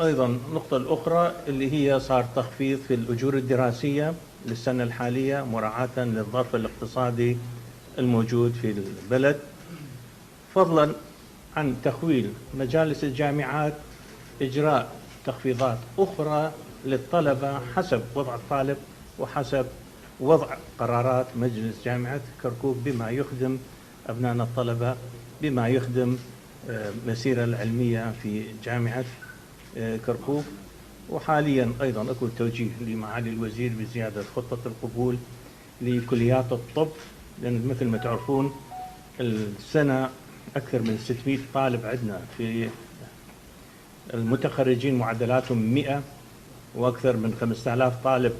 أيضا النقطة الأخرى اللي هي صار تخفيض في الأجور الدراسية للسنة الحالية مراعاة للظرف الاقتصادي الموجود في البلد، فضلا عن تخويل مجالس الجامعات إجراء تخفيضات أخرى للطلبة حسب وضع الطالب وحسب وضع قرارات مجلس جامعة كركوك بما يخدم أبنائنا الطلبة، بما يخدم مسيرة العلمية في جامعة كركوك. وحاليا أيضا أكو توجيه لمعالي الوزير بزيادة خطة القبول لكليات الطب، لأن مثل ما تعرفون السنة أكثر من 600 طالب عندنا في المتخرجين معدلاتهم 100، وأكثر من 5000 طالب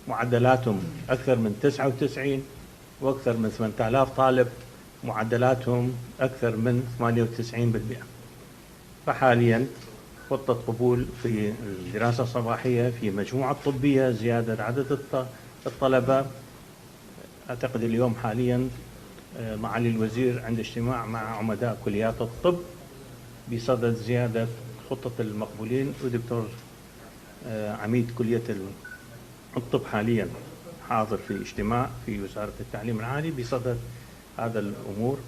معدلاتهم أكثر من 99، وأكثر من 8000 طالب معدلاتهم أكثر من 98%. فحاليا خطة قبول في الدراسة الصباحية في مجموعة طبية، زيادة عدد الطلبة. أعتقد اليوم حاليا معالي الوزير عند اجتماع مع عمداء كليات الطب بصدد زيادة خطة المقبولين، ودكتور عميد كلية الطب حاليا حاضر في اجتماع في وزارة التعليم العالي بصدد هذا الأمور.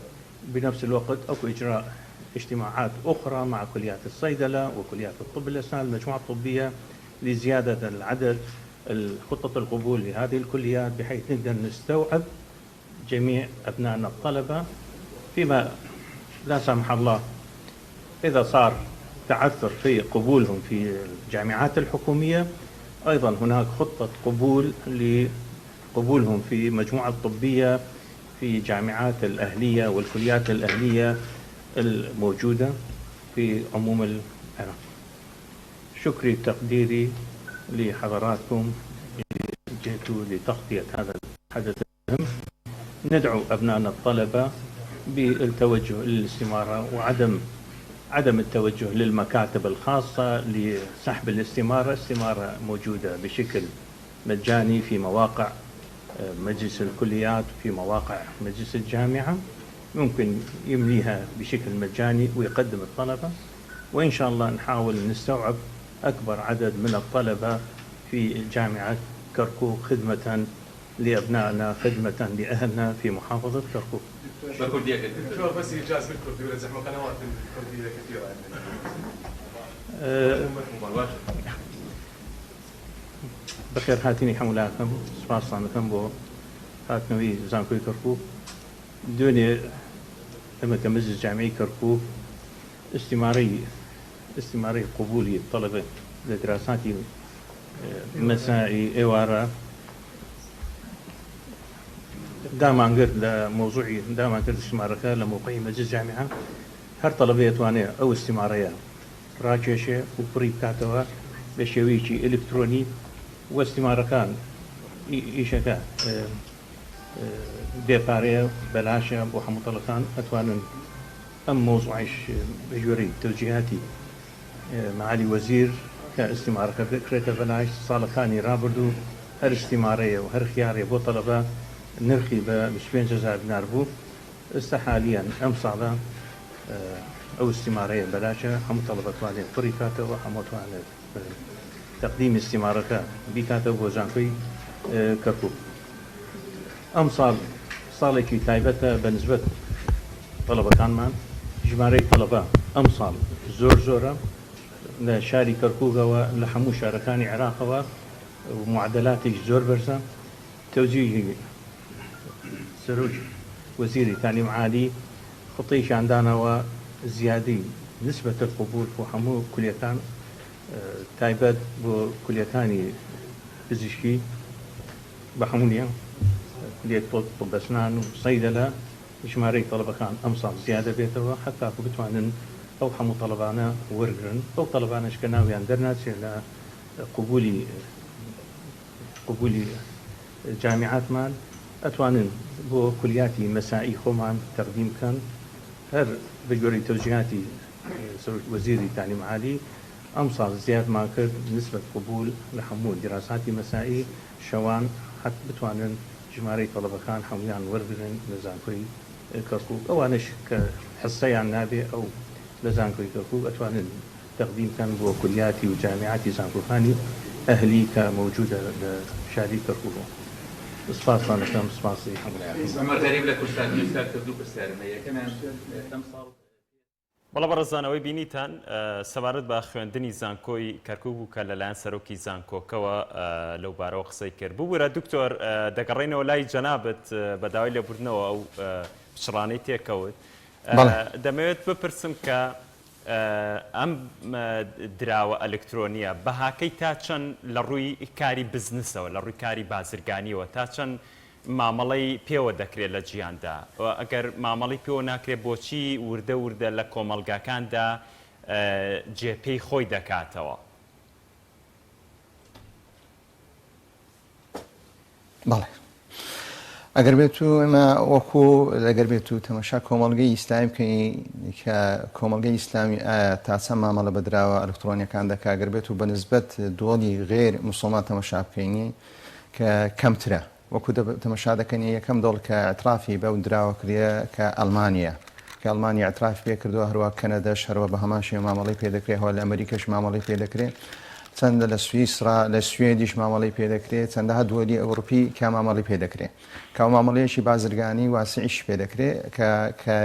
بنفس الوقت أكو إجراء اجتماعات أخرى مع كليات الصيدلة وكليات الطب الأسنان المجموعة الطبية لزيادة العدد خطة القبول لهذه الكليات بحيث نقدر نستوعب جميع أبنائنا الطلبة، فيما لا سمح الله إذا صار تعثر في قبولهم في الجامعات الحكومية أيضا هناك خطة قبول لقبولهم في مجموعة طبية في جامعات الأهلية والكليات الأهلية الموجودة في عموم العراق. شكري وتقديري لحضراتكم اللي جئتوا لتغطية هذا الحدث المهم. ندعو أبنائنا الطلبة بالتوجه للاستمارة وعدم عدم التوجه للمكاتب الخاصة لسحب الاستمارة. استمارة موجودة بشكل مجاني في مواقع مجلس الكليات، في مواقع مجلس الجامعة، ممكن يمليها بشكل مجاني ويقدم الطلبة، وإن شاء الله نحاول نستوعب أكبر عدد من الطلبة في جامعة كركوك خدمة لأبنائنا، خدمة لأهلنا في محافظة كركوك. دكتور بس إيجاز بالكردي ولا زحمة، قنوات الكردية كثيرة عندنا. بەخێر هاتنی هەموو سوپاستان دەکەم بۆ هاتنەوەی زانکۆی کەرکوک. دوێنێ ئەمە کە مەجلس جامعی کەرکوک ئیستیمارەی قبولی طلبە لە دراساتی مەسائی ئێوارە دامان گرت لە مۆزوعی دامان کرد ئیستیمارەکە لە موقعی مەجلس جامعە. هەر طلبەیە توانێ ئەو ئیستیمارەیە ڕاکێشێ و پڕی بکاتەوە بە شێوەیەکی ئەلکترۆنی و ئیستیمارەکان ئیشەکە بێپارەیە بەلاشە بۆ هەموو تەڵەکان ئەتوانن ئەم مۆزوعیش بە گوێرەی تەوجیهاتی معالی وەزیر کە ئیستیمارەکە بکرێتە بەلاش. ساڵەکانی ڕابردوو هەر ئیستیمارەیە و هەر خیارێ بۆ تەڵەبە نرخی بە 25000 دینار بوو. ئێستا حالیان ئەم ساڵە ئەو ئیستیمارەیە بەلاشە، هەموو تەڵەبە توانێت پڕی کاتەوە، هەموو توانێت تەقدیمی ئیستیمارەکە بیکاتەوە بۆ زانکۆی کەرکوک. ئەم ساڵ ساڵێکی تایبەتە بە نسبەت تەڵەبەکانمان. ژمارەی تەڵەبە ئەم ساڵ زۆر زۆرە لە شاری کەرکوکەوە لە هەموو شارەکانی عێراقەوە و معدلاتێک زۆر بەرزە. تەوجیهی سەرۆکی وەزیری تەعلیم عالی خطەیەکیان داناوە زیادەی نسبە القبول بۆ هەموو کولیەکان تایبەت بۆ کولیەکانی پزیشکی بە هەموویان کولیەت طب اسنان و صیدلە ژمارەی تەڵەبەکان ئەمساڵ زیادە بێتەوە هەتاکو بتوانن ئەو هەموو تەڵەبانە وەرگرن ئەو تەڵەبانەش کە ناویان دەرناچێت لە قبولی قبولی جامیعاتمان ئەتوانن بۆ کولیاتی مەسائی خۆمان تەقدیم بکەن هەر بە گوێرەی تەوجیهاتی سەرۆک وەزیری تەعلیم عالی ئەمساڵ زیادمان کرد نسبەت قبول لە هەموو دیراساتی مەسائی شەوان حەت بتوانن ژمارەی تەڵەبەکان هەموویان وەربگرن لە زانکۆی کەرکوک ئەوانەش کە حسەیان نابێ ئەو لە زانکۆی کەرکوک ئەتوانن تەقدیم کەن بۆ کولیاتی و جامیعاتی زانکۆکانی ئەهلی کە مەوجودە لە شاری کەرکوک. سپاستان دەکەم سپاسی هەموو لایەکتان. عومەر غەریب لە کوردسات نیوز کاک تۆ دوو پرسیارم هەیە یەکەمیان لەمساڵ بەڵێ بەڕێزان ئەوەی بینیتان سەبارەت بە خوێندنی زانکۆی کەرکوک بوو کە لەلایەن سەرۆکی زانکۆکەوە لەو بارەوە قسەی کرد. ببورە دکتۆر دەگەڕێینەوە لای جەنابت بە داوای لێبوردنەوە ئەو پچڕانەی تێکەوت. دەمەوێت بپرسم کە ئەم دراوە ئەلکترۆنییە بەهاکەی تا چەند لە ڕووی کاری بزنسەوە، لە ڕووی کاری بازرگانییەوە تا چەند مامەڵەی پێوە دەکرێت لە جیهاندا؟ ئەگەر مامەڵەی پێوە ناکرێت بۆچی وردە وردە لە کۆمەڵگاکاندا جێ پێی خۆی دەکاتەوە؟ بەڵێ ئەگەر بێت و ئێمە وەکو لەگەر بێت و تەمەشا کۆمەڵگەی ئیسلامی بکەین کە کۆمەڵگەی ئیسلامی ئایا تا چەند مامەڵە بە دراوە ئەلکترۆنیەکان دەکا گەر بێت و بە نسبەت دۆڵی غێر مسلمان تەمەشا بکەینی کە کەمترە وەکو تەمەشا دەکەین یەکەم دۆڵ کە اعترافی بەو دراوە کردیە کە ئەڵمانیە کە ئەڵمانیا اعترافی پێ کردووە هەروە کەنەدەش هەروە بە هەمان شێوە مامەڵەی پێ دەکرێ هەوە لە ئەمریکەش مامەڵەی پێ دەکرێ چەندە لە سویسرا لە سوێدیش مامەڵەی پێ دەکرێ چەندەها دووەلی ئەوروپی کە مامەڵەی پێ دەکرێ کە مامەڵەیەکی بازرگانی واسعیش پێ دەکرێ کە کە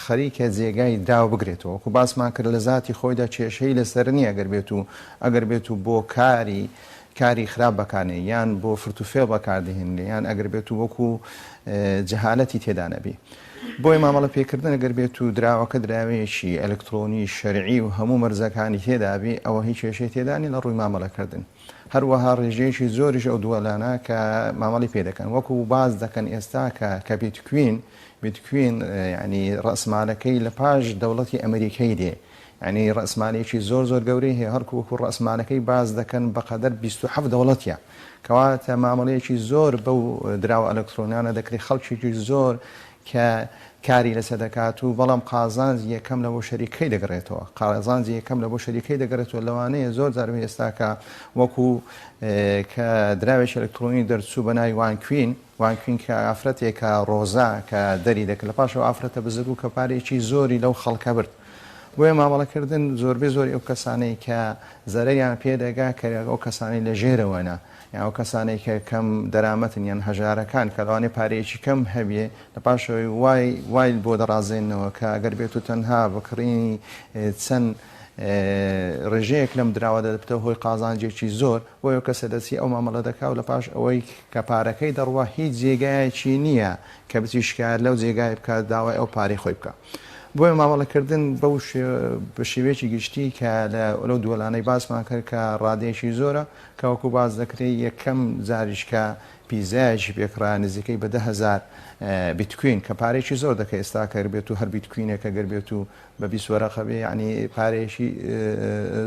خەریکە جێگای دراو بگرێتەوە وەکو باسمان کرد لە زاتی خۆیدا کێشەی لەسەر نییە گەر بێت و ئەگەر بێت و بۆ کاری کاری خراپ بەکارنێ یان بۆ فرت و فێڵ بەکاردەهێنرێ یان ئەگەر بێت و وەکو جەهالەتی تێدا نەبی. بۆیە مامەڵە پێکردن ئەگەر بێت و دراوەکە دراوەیەکی ئەلکترۆنی شەرعی و هەموو مەرجەکانی تێدابی ئەوە هیچ کێشەی تێدا نیە لە ڕووی مامەڵەکردن. هەروەها ڕێژەیەکی زۆریش ئەو دووەلانە کە مامەڵی پێ دەکەن وەکو باس دەکەن ئێستا کە کە بیتکوین بیتکوین یعنی ڕەسمالەکەی لە پاش دەوڵەتی ئەمریکای دێ یانی ڕەئسمالێکی زۆر زۆر گەورەی هەیە هەرکو وەکو ڕەئسمالەکەی باس دەکەن بەقەدەر 27 دەوڵەتە کەواتە مامەڵەیەکی زۆر بەو دراوە ئەلکترۆنیانە دەکرێت خەڵکێکی زۆر کە کاری لەسەر دەکات و بەڵام قازانج یەکەم لە بۆ شەریکەی دەگەڕێتەوە قازانجی یەکەم لە بۆ شەریکەی دەگەڕێتەوە لەوانەیە زۆر جار ئێستاکە وەکو کە دراوێکی ئەلکترۆنی دەرچوو بە ناوی وان کوین وانکوین کە ئافرەتێکە ڕۆزا کە دەری دەکرد لە پاش ئەو ئافرەتە بزر بوو کە پارەیەکی زۆری لەو خەڵکە برد بۆیە مامەڵەکردن زۆربەی زۆری ئەو کەسانەی کە زەرەریان پێ دەگا کە ئەو کەسانەی لە ژێرەوەنە یان ئەو کەسانەی کە کەم دەرامەتن یان هەژارەکان کە لەوانەیە پارەیەکی کەم هەبێ لە پاشەوەی وای وای بۆ دەڕازێنەوە کە ئەگەر بێت و تەنها بە کڕینی چەند ڕێژەیەک لەم دراوە دەبتە هۆی قازانجێکی زۆر بۆیە ئەو کەسە دەچی ئەو مامەڵە دەکا و لە پاش ئەوەی کە پارەکەی دەڕوا هیچ جێگایەکی نییە کە بچی شکایەت لەو جێگای بکات داوای ئەو پارەی خۆی بکا. بۆیە مامەڵەکردن بەو بە شێوەیەکی گشتی کە لە لەو دووەلانەی باسمان کرد کە ڕادەیەکی زۆرە کە وەکو باس دەکرێ یەکەم جاریش کە پیزایەکی پێکڕا نزیکەی بە 10,000 بیتکوین کە پارەیەکی زۆر دەکە ئێستا کە بێت و هەر بیتکوینێک گەر بێت و بە 20 وەرەقە بێ یعنی پارەیەکی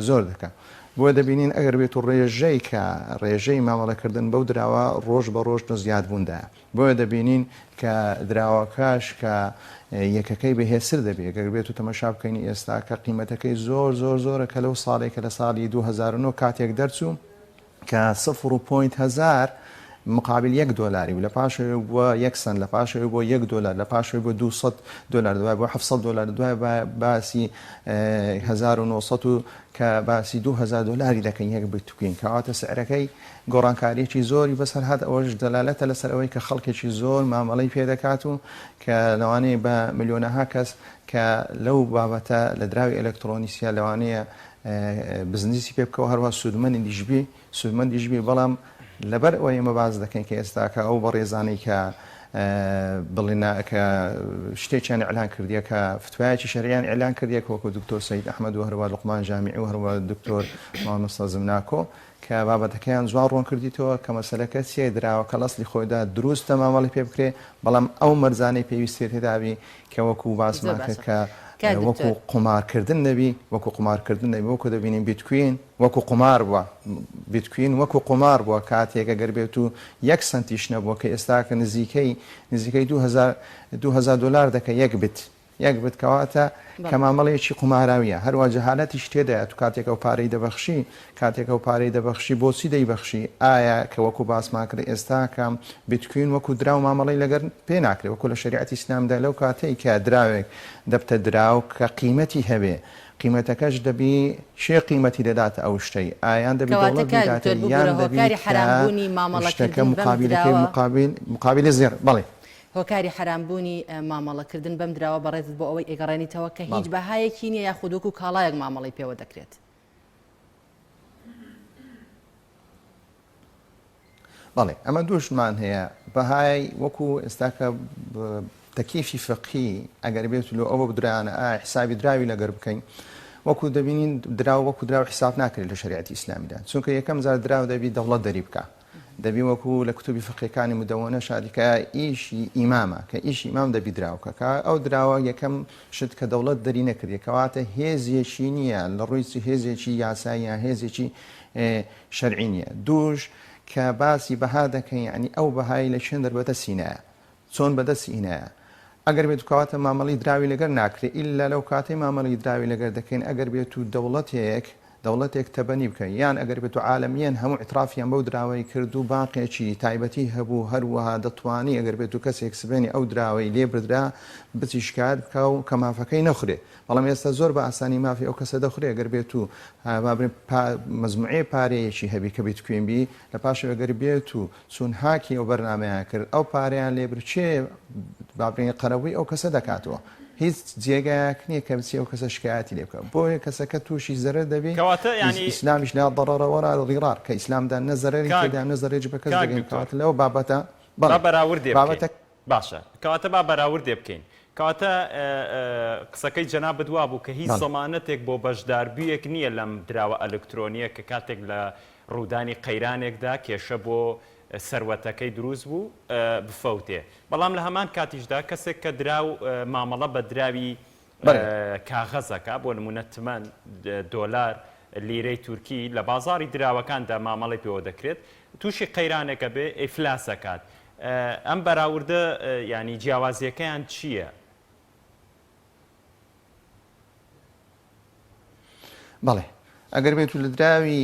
زۆر دەکا. بۆیە دەبینین ئەگەر بێت و ڕێژەی کە ڕێژەی مامەڵەکردن بەو دراوە ڕۆژ بە ڕۆژ لە زیادبووندایە. بۆیە دەبینین کە دراوەکەش کە یەکەکەی بەهێزتر دەبێت گەر بێت و تەمەشا بکەین ئێستا کە قیمەتەکەی زۆر زۆر زۆرە کە لەو ساڵێک کە لە ساڵی 2009 کاتێک دەرچوو کە سفر و point هەزار مقابل یەک دۆلاری و لە پاشەوەی بووە یەک سەنت لە پاشەوەی بۆ یەک دۆلار لە پاشەوەی بۆ 200 دۆلار دوای بۆ 700 دۆلار دوای باسی 1900 و کە باسی 2000 دۆلاری دەکەن یەک بیتکوین کەواتە سعرەکەی گۆڕانکارییەکی زۆری بەسەر هات، ئەوەش دەلالەتە لەسەر ئەوەی کە خەڵکێکی زۆر مامەڵەی پێ دەکات و کە لەوانەیە بە ملیۆنەها کەس کە لەو بابەتە لە دراوی ئەلکترۆنیسیا لەوانەیە بزنسی پێ بکەوە هەروە سوودمەندیش بی سوودمەندیش بی بەڵام لەبەر ئەوەی ئێمە باس دەکەین کە ئێستاکە ئەو بەڕێزانەی کە. بڵێن کە شتێکیان ئیعلان کردیە کە فتوایەکی شەرعیان ئیعلان کردیە کە وەکو دکتۆر سەید ئەحمەد و هەروە لوقمان جامیعی و هەروە دکتۆر مامۆستا زمناکۆ کە بابەتەکەیان جوان ڕوون کردیتەوە کە مەسەلەکە چیە دراوە کە لەسڵی خۆیدا دروستە مامەڵی پێ بکرێ بەڵام ئەو مەرجانەی پێویستیە تێدابی کە وەکو زۆر باسمان کرد باشە کە کاک وەکو دکتۆر. قومارکردن نەبی وەکو قومارکردن نەبی وەکو دەبینین بیتکوین وەکو قومار بووە بیتکوین وەکو قومار بووە کاتێک ئەگەر بێت و یەک سەنتیش نەبووە کە ئێستاکە نزیکەی نزیکەی 2000 2000 دۆلار دەکە یەک بت یەک بت کەواتە کە بەڵێ. مامەڵەیەکی قوماراویە هەروا جەهالەتیش تێدایە تو کاتێک ئەو پارەی دەبەخشی کاتێک ئەو پارەی دەبەخشی بۆچی دەیبەخشی ئایا کە وەکو باسمان کرد ئێستاکە بیتکوین وەکو دراو مامەڵەی لەگەر پێ ناکرێ وەکو لە شەریعەتی ئیسلامدا لەو کاتەی کە دراوێک دەبتە دراو کە قیمەتی هەبێ قیمەتەکەش دەبی کێ قیمەتی دەداتە ئەو شتەی ئایا یان دەبی کەواتە دەوڵەت کاک بیداتێ دکتۆر یان ببورە دەبی هۆکاری کە حەرامبوونی شتەکە مامەڵەکردن بەم مقابیلەکەی دراوە مقابیل مقابیلی زێڕ بەڵێ. هۆکاری حەرامبوونی مامەڵەکردن بەم دراوە بەڕێزت بۆ ئەوەی ئەیگەڕێنیتەوە کە هیچ بەڵێ. بەهایەکی نییە یاخود وەکو کاڵایەک مامەڵەی پێوە دەکرێت. بەڵێ ئەمە دووشمان هەیە بەهای وەکو ئێستاکە تەکیفی فقهی ئەگەر بێت لۆ ئەوە بدرانە ئایا حسابی دراوی لەگەر بکەین وەکو دەبینین دراو وەکو دراو حساب ناکرێت لە شریعەتی ئیسلامیدا چونکە یەکەم جار دراو دەبی دەوڵەت دەری بکە دەبی وەکو لە کتوبی فقهەکانی مدەوەنە شادی کە ئیشی ئیمامە کە ئیشی ئیمام دەبی دراوکە کە ئەو دراوە یەکەم شت کە دەوڵەت دەری نەکردی کەواتە هێزێکی نییە لە ڕووی هێزێکی یاسایی یان هێزێکی شەرعی نییە دووش کە باسی بەها دەکەین یعنی ئەو بەهای لە کوێن دەر بەدەستی نایە چۆن بەدەستی نایە ئەگەر بێت کەواتە مامەڵی دراوی لەگەر ناکرێ ئیلا لەو کاتەی مامەڵی دراوی لەگەر دەکەین ئەگەر بێت و دەوڵەتێک دەوڵەتێک تەبەنی بکە یان ئەگەر بێت و عالەمیەن هەموو ئیترافیان بەو دراوەی کرد و بانقێکی تایبەتی هەبوو هەروەها دەتوانی ئەگەر بێت و کەسێک سبێنی ئەو دراوەی لێ بردرا بچی شکایەت بکا و کە مافەکەی نەخورێ بەڵام ئێستا زۆر بە ئاسانی مافی ئەو کەسە دەخورێ گەر بێت و با بڵێین مەجموعەیە پارەیەکی هەبی کە بیتکوین بی لە پاشەوە گەر بێت و چون هاکی ئەو بەرنامەیان کرد ئەو پارەیان لێ برد کێ با بڵێین قەرەبووی ئەو کەسە دەکاتەوە هیچ جێگایەک نییە کە بچی ئەو کەسە شکایەتی لێ بکە بۆیە کەسەکە تووشی زەرەر دەبی کەواتە یانی ئیسلامیش لا ضرر ولا ضرار کە ئیسلامدا نە زەرەری کاک تێدا نە زەرەری بە کەس کاک دەگەین دکتۆر کەواتە لەو بابەتە با بەڵێ بەراوردێ بکەین بابەتە باشە کەواتە با بەراوردێ بکەین کەواتە قسەکەی جەنابت وابوو کە هیچ بەڵێ. زەمانەتێک بۆ بەشداربوویەک نییە لەم دراوە ئەلکترۆنییە کە کاتێک لە ڕوودانی قەیرانێکدا کێشە بۆ سەروەتەکەی دروست بوو بفەوتێ بەڵام لە هەمان کاتیشدا کەسێک کە دراو مامەڵە بە دراوی بەڵێ. کاغەزەکە بۆ نموونە تمەن، دۆلار، لیرەی تورکی لە بازاڕی دراوەکاندا مامەڵەی پێوە دەکرێت تووشی قەیرانێک ئەبێ ئیفلاس ئەکات ئەم بەراوردە یانی جیاوازیەکەیان چییە؟ بەڵێ ئەگەر بێت و لە دراوی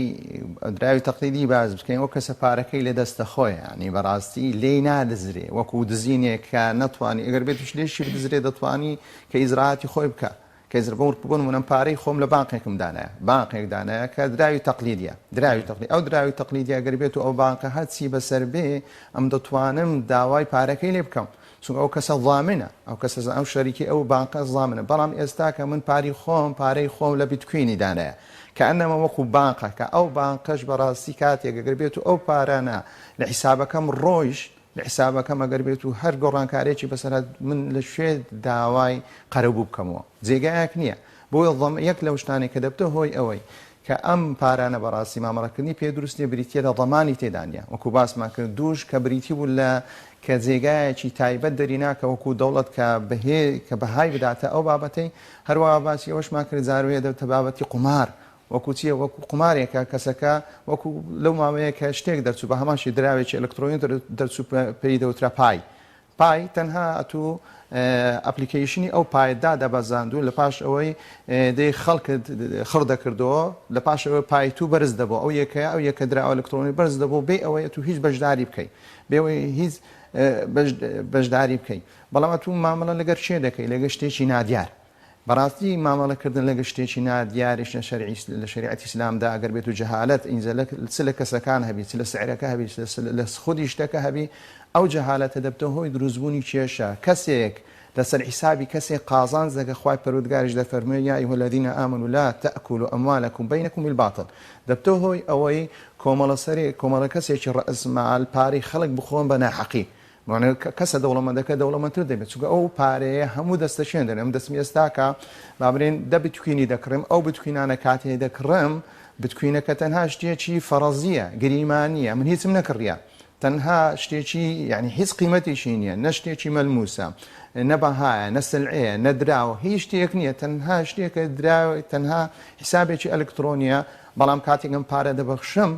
دراوی تەقلیدی باز بکەین ئەو کەسە پارەکەی لە دەستە خۆی ینی بەڕاستی لێی نادزرێ وەکو دزینێک کە نەتوانی ئەگەر بێتیش لێشی بدزرێ دەتوانی کە ئیجرائاتی خۆی بکە کە ئیجرا بۆ بۆ نمونە پارەی خۆم لە بانقێکم دانایە بانقێک دانایە کە دراوی تەقلیدیە دراوی تەقلی ئەو دراوی تەقلیدیە گەر بێت و ئەو بانقە هەرچی بەسەر بێ ئەم دەتوانم داوای پارەکەی لێ بکەم چونکە ئەو کەسە ضامنە ئەو کەسە ئەو شەریکی ئەو بانقە ضامنە بەڵام ئێستا کە من پاری خۆم پارەی خۆم لە بیتکوینی دانایە کە ئەنەمە وەکو بانقە کە ئەو بانقەش بەڕاستی کاتێک گەر بێت و ئەو پارانە لە حیسابەکەم ڕۆیشت لە حیسابەکەم ئەگەر بێت و هەر گۆڕانکاریەکی بەسەر هات من لە کوێ داوای قەرەبوو بکەمەوە جێگایەک نییە بۆیە ضم یەک لەو شتانەی کە دەبتە هۆی ئەوەی کە ئەم پارانە بەڕاستی مامەڵەکردنی پێ دروست نییە بریتیە لە ضمانی تێدا نییە وەکو باسمان کرد دووش کە بریتی بوو لە کە جێگایەکی تایبەت دەرینا کە وەکو دەوڵەت کە بەهێ کە بەهای بداتە ئەو بابەتەی هەروەها باسی ئەوەشمان کرد جاروەیە دەبتە بابەتی قومار وەکو چیە وەکو قومارێکە کەسەکە وەکو لەو ماوەیە کە شتێک دەرچوو بە هەمان شی دراوێکی ئەلکترۆنی دەرچوو پێی دەوترا پای پای تەنها ئەتوو ئەپلیکەیشنی ئەو پایت دادەبەزاند و لە پاش ئەوەی دەی خەڵکت خڕ دەکردەوە لە پاش ئەوەی پای تو بەرز دەبوو ئەو یەکەیە ئەو یەکە دراوە ئەلکترۆنی بەرز دەبوو بێ ئەوەی ئەتوو هیچ بەشداری بکەی بێ ئەوەی هیچ بەشداری بکەی بەڵام ئەتوو مامەڵە لەگەر کێ دەکەی لەگەر شتێکی نادیار بەڕاستی مامەڵە کردن لەگەل شتێکی نا دیاریش لە شەرعی لە شەریعەتی ئیسلامدا ئەگەر بێت و جەهالەت ئینجا لە چ لە کەسەکان هەبی چ لە سعرەکە هەبی چ لە خودی شتەکە هەبی ئەو جەهالەتە دەبتە هۆی دروستبوونی کێشە کەسێک لەسەر حیسابی کەسێک قازانج دەکە خوای پەروەردگاریش دەفەرموێ یا ایها الذین آمنوا لا تأکلوا اموالکم بینکم بالباطل دەبتە هۆی ئەوەی کۆمەڵە سەرێ کۆمەڵە کەسێکی ڕەئس مال پارەی خەڵک بخۆن بە ناحەقی. کەسە دەوڵەمەندەکە دەوڵەمەندتر دەبێت چونکە ئەو پارەیە هەموو دەستەچێن دەرێ ئەم دەستم ئێستاکە با بڵێین دە بتکوینی دەکڕم ئەو بتکوینانە کاتێ دەکڕم بتکوینەکە تەنها شتێکی فەڕەزییە گریمانییە من هیچم نەکڕیە تەنها شتێکی یعنی هیچ قیمەتێکی نییە نە شتێکی مەلموسە نە بەهایە نە سلعەیە نە دراوە هیچ شتێک نییە تەنها شتێکە دراوە تەنها حیسابێکی ئەلکترۆنیە بەڵام کاتێک ئەم پارە دەبەخشم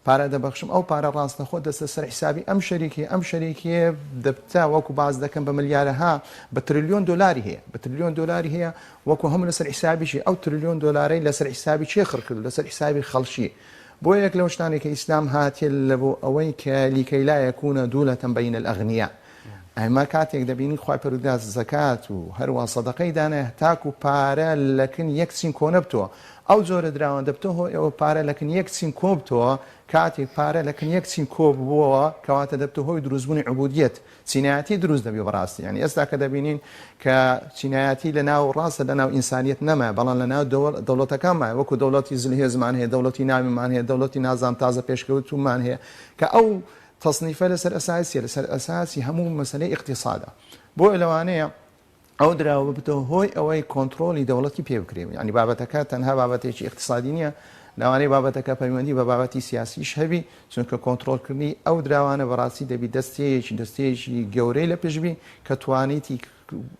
پارە دەبەخشم ئەو پارە ڕاستەخۆ دەستە سەر حیسابی ئەم شەریکی ئەم شەریکیە دەبتە وەکو باس دەکەم بە ملیارەها بە ترلیۆن دۆلاری هەیە بە ترلیۆن دۆلاری هەیە وەکو هەموو لەسەر حیسابیشی ئەو ترلیۆن دۆلارەی لەسەر حیسابی کێ خڕ کرد لەسەر حیسابی خەڵکی بۆ یەک لەو شتانەی کە ئیسلام هاتیە لە بۆ ئەوەی کە لکەی لا یکون دولة بین الاغنیاء ئەمە کاتێک دەبینی خوای پەروەردگار زەکات و هەروا سەدەقەی دانایە تاکو پارە لەکن یەک چین کۆنەبتەوە ئەو جۆرە دراوە دەبتە هۆی ئەوە پارە لەکن یەک چین کۆبتەوە کاتێک پارە لەکن یەک چین کۆببووەوە کەواتە دەبتە هۆی دروستبوونی عبودیەت چینایەتی دروست دەبی بەڕاستی یانی ئێستا کە دەبینین کە چینایەتی لە ناو ڕاستە لە ناو ئینسانیەت نەما بەڵام لە ناو دەوڵەتەکان مایە وەکو دەوڵەتی زلهێزمان هەیە دەوڵەتی ناویمان هەیە دەوڵەتی نازام تازە پێشکەوتومان هەیە کە ئەو تەسنیفە لەسەر ئەساسیە لەسەر ئەساسی هەموو مەسەلەی ئیقتیسادە بۆیە لەوانەیە ئەو دراوە ببتە هۆی ئەوەی کۆنتڕۆڵی دەوڵەتی پێ بکرێ یانی بابەتەکە تەنها بابەتێکی ئیقتیسادی نییە لەوانەیە بابەتەکە پەیوەندی بە بابەتی سیاسیش هەبی چونکە کۆنتڕۆڵکردنی ئەو دراوانە بەڕاستی دەبی دەستەیەکی دەستەیەکی گەورەی لە پشت بی کە توانیتی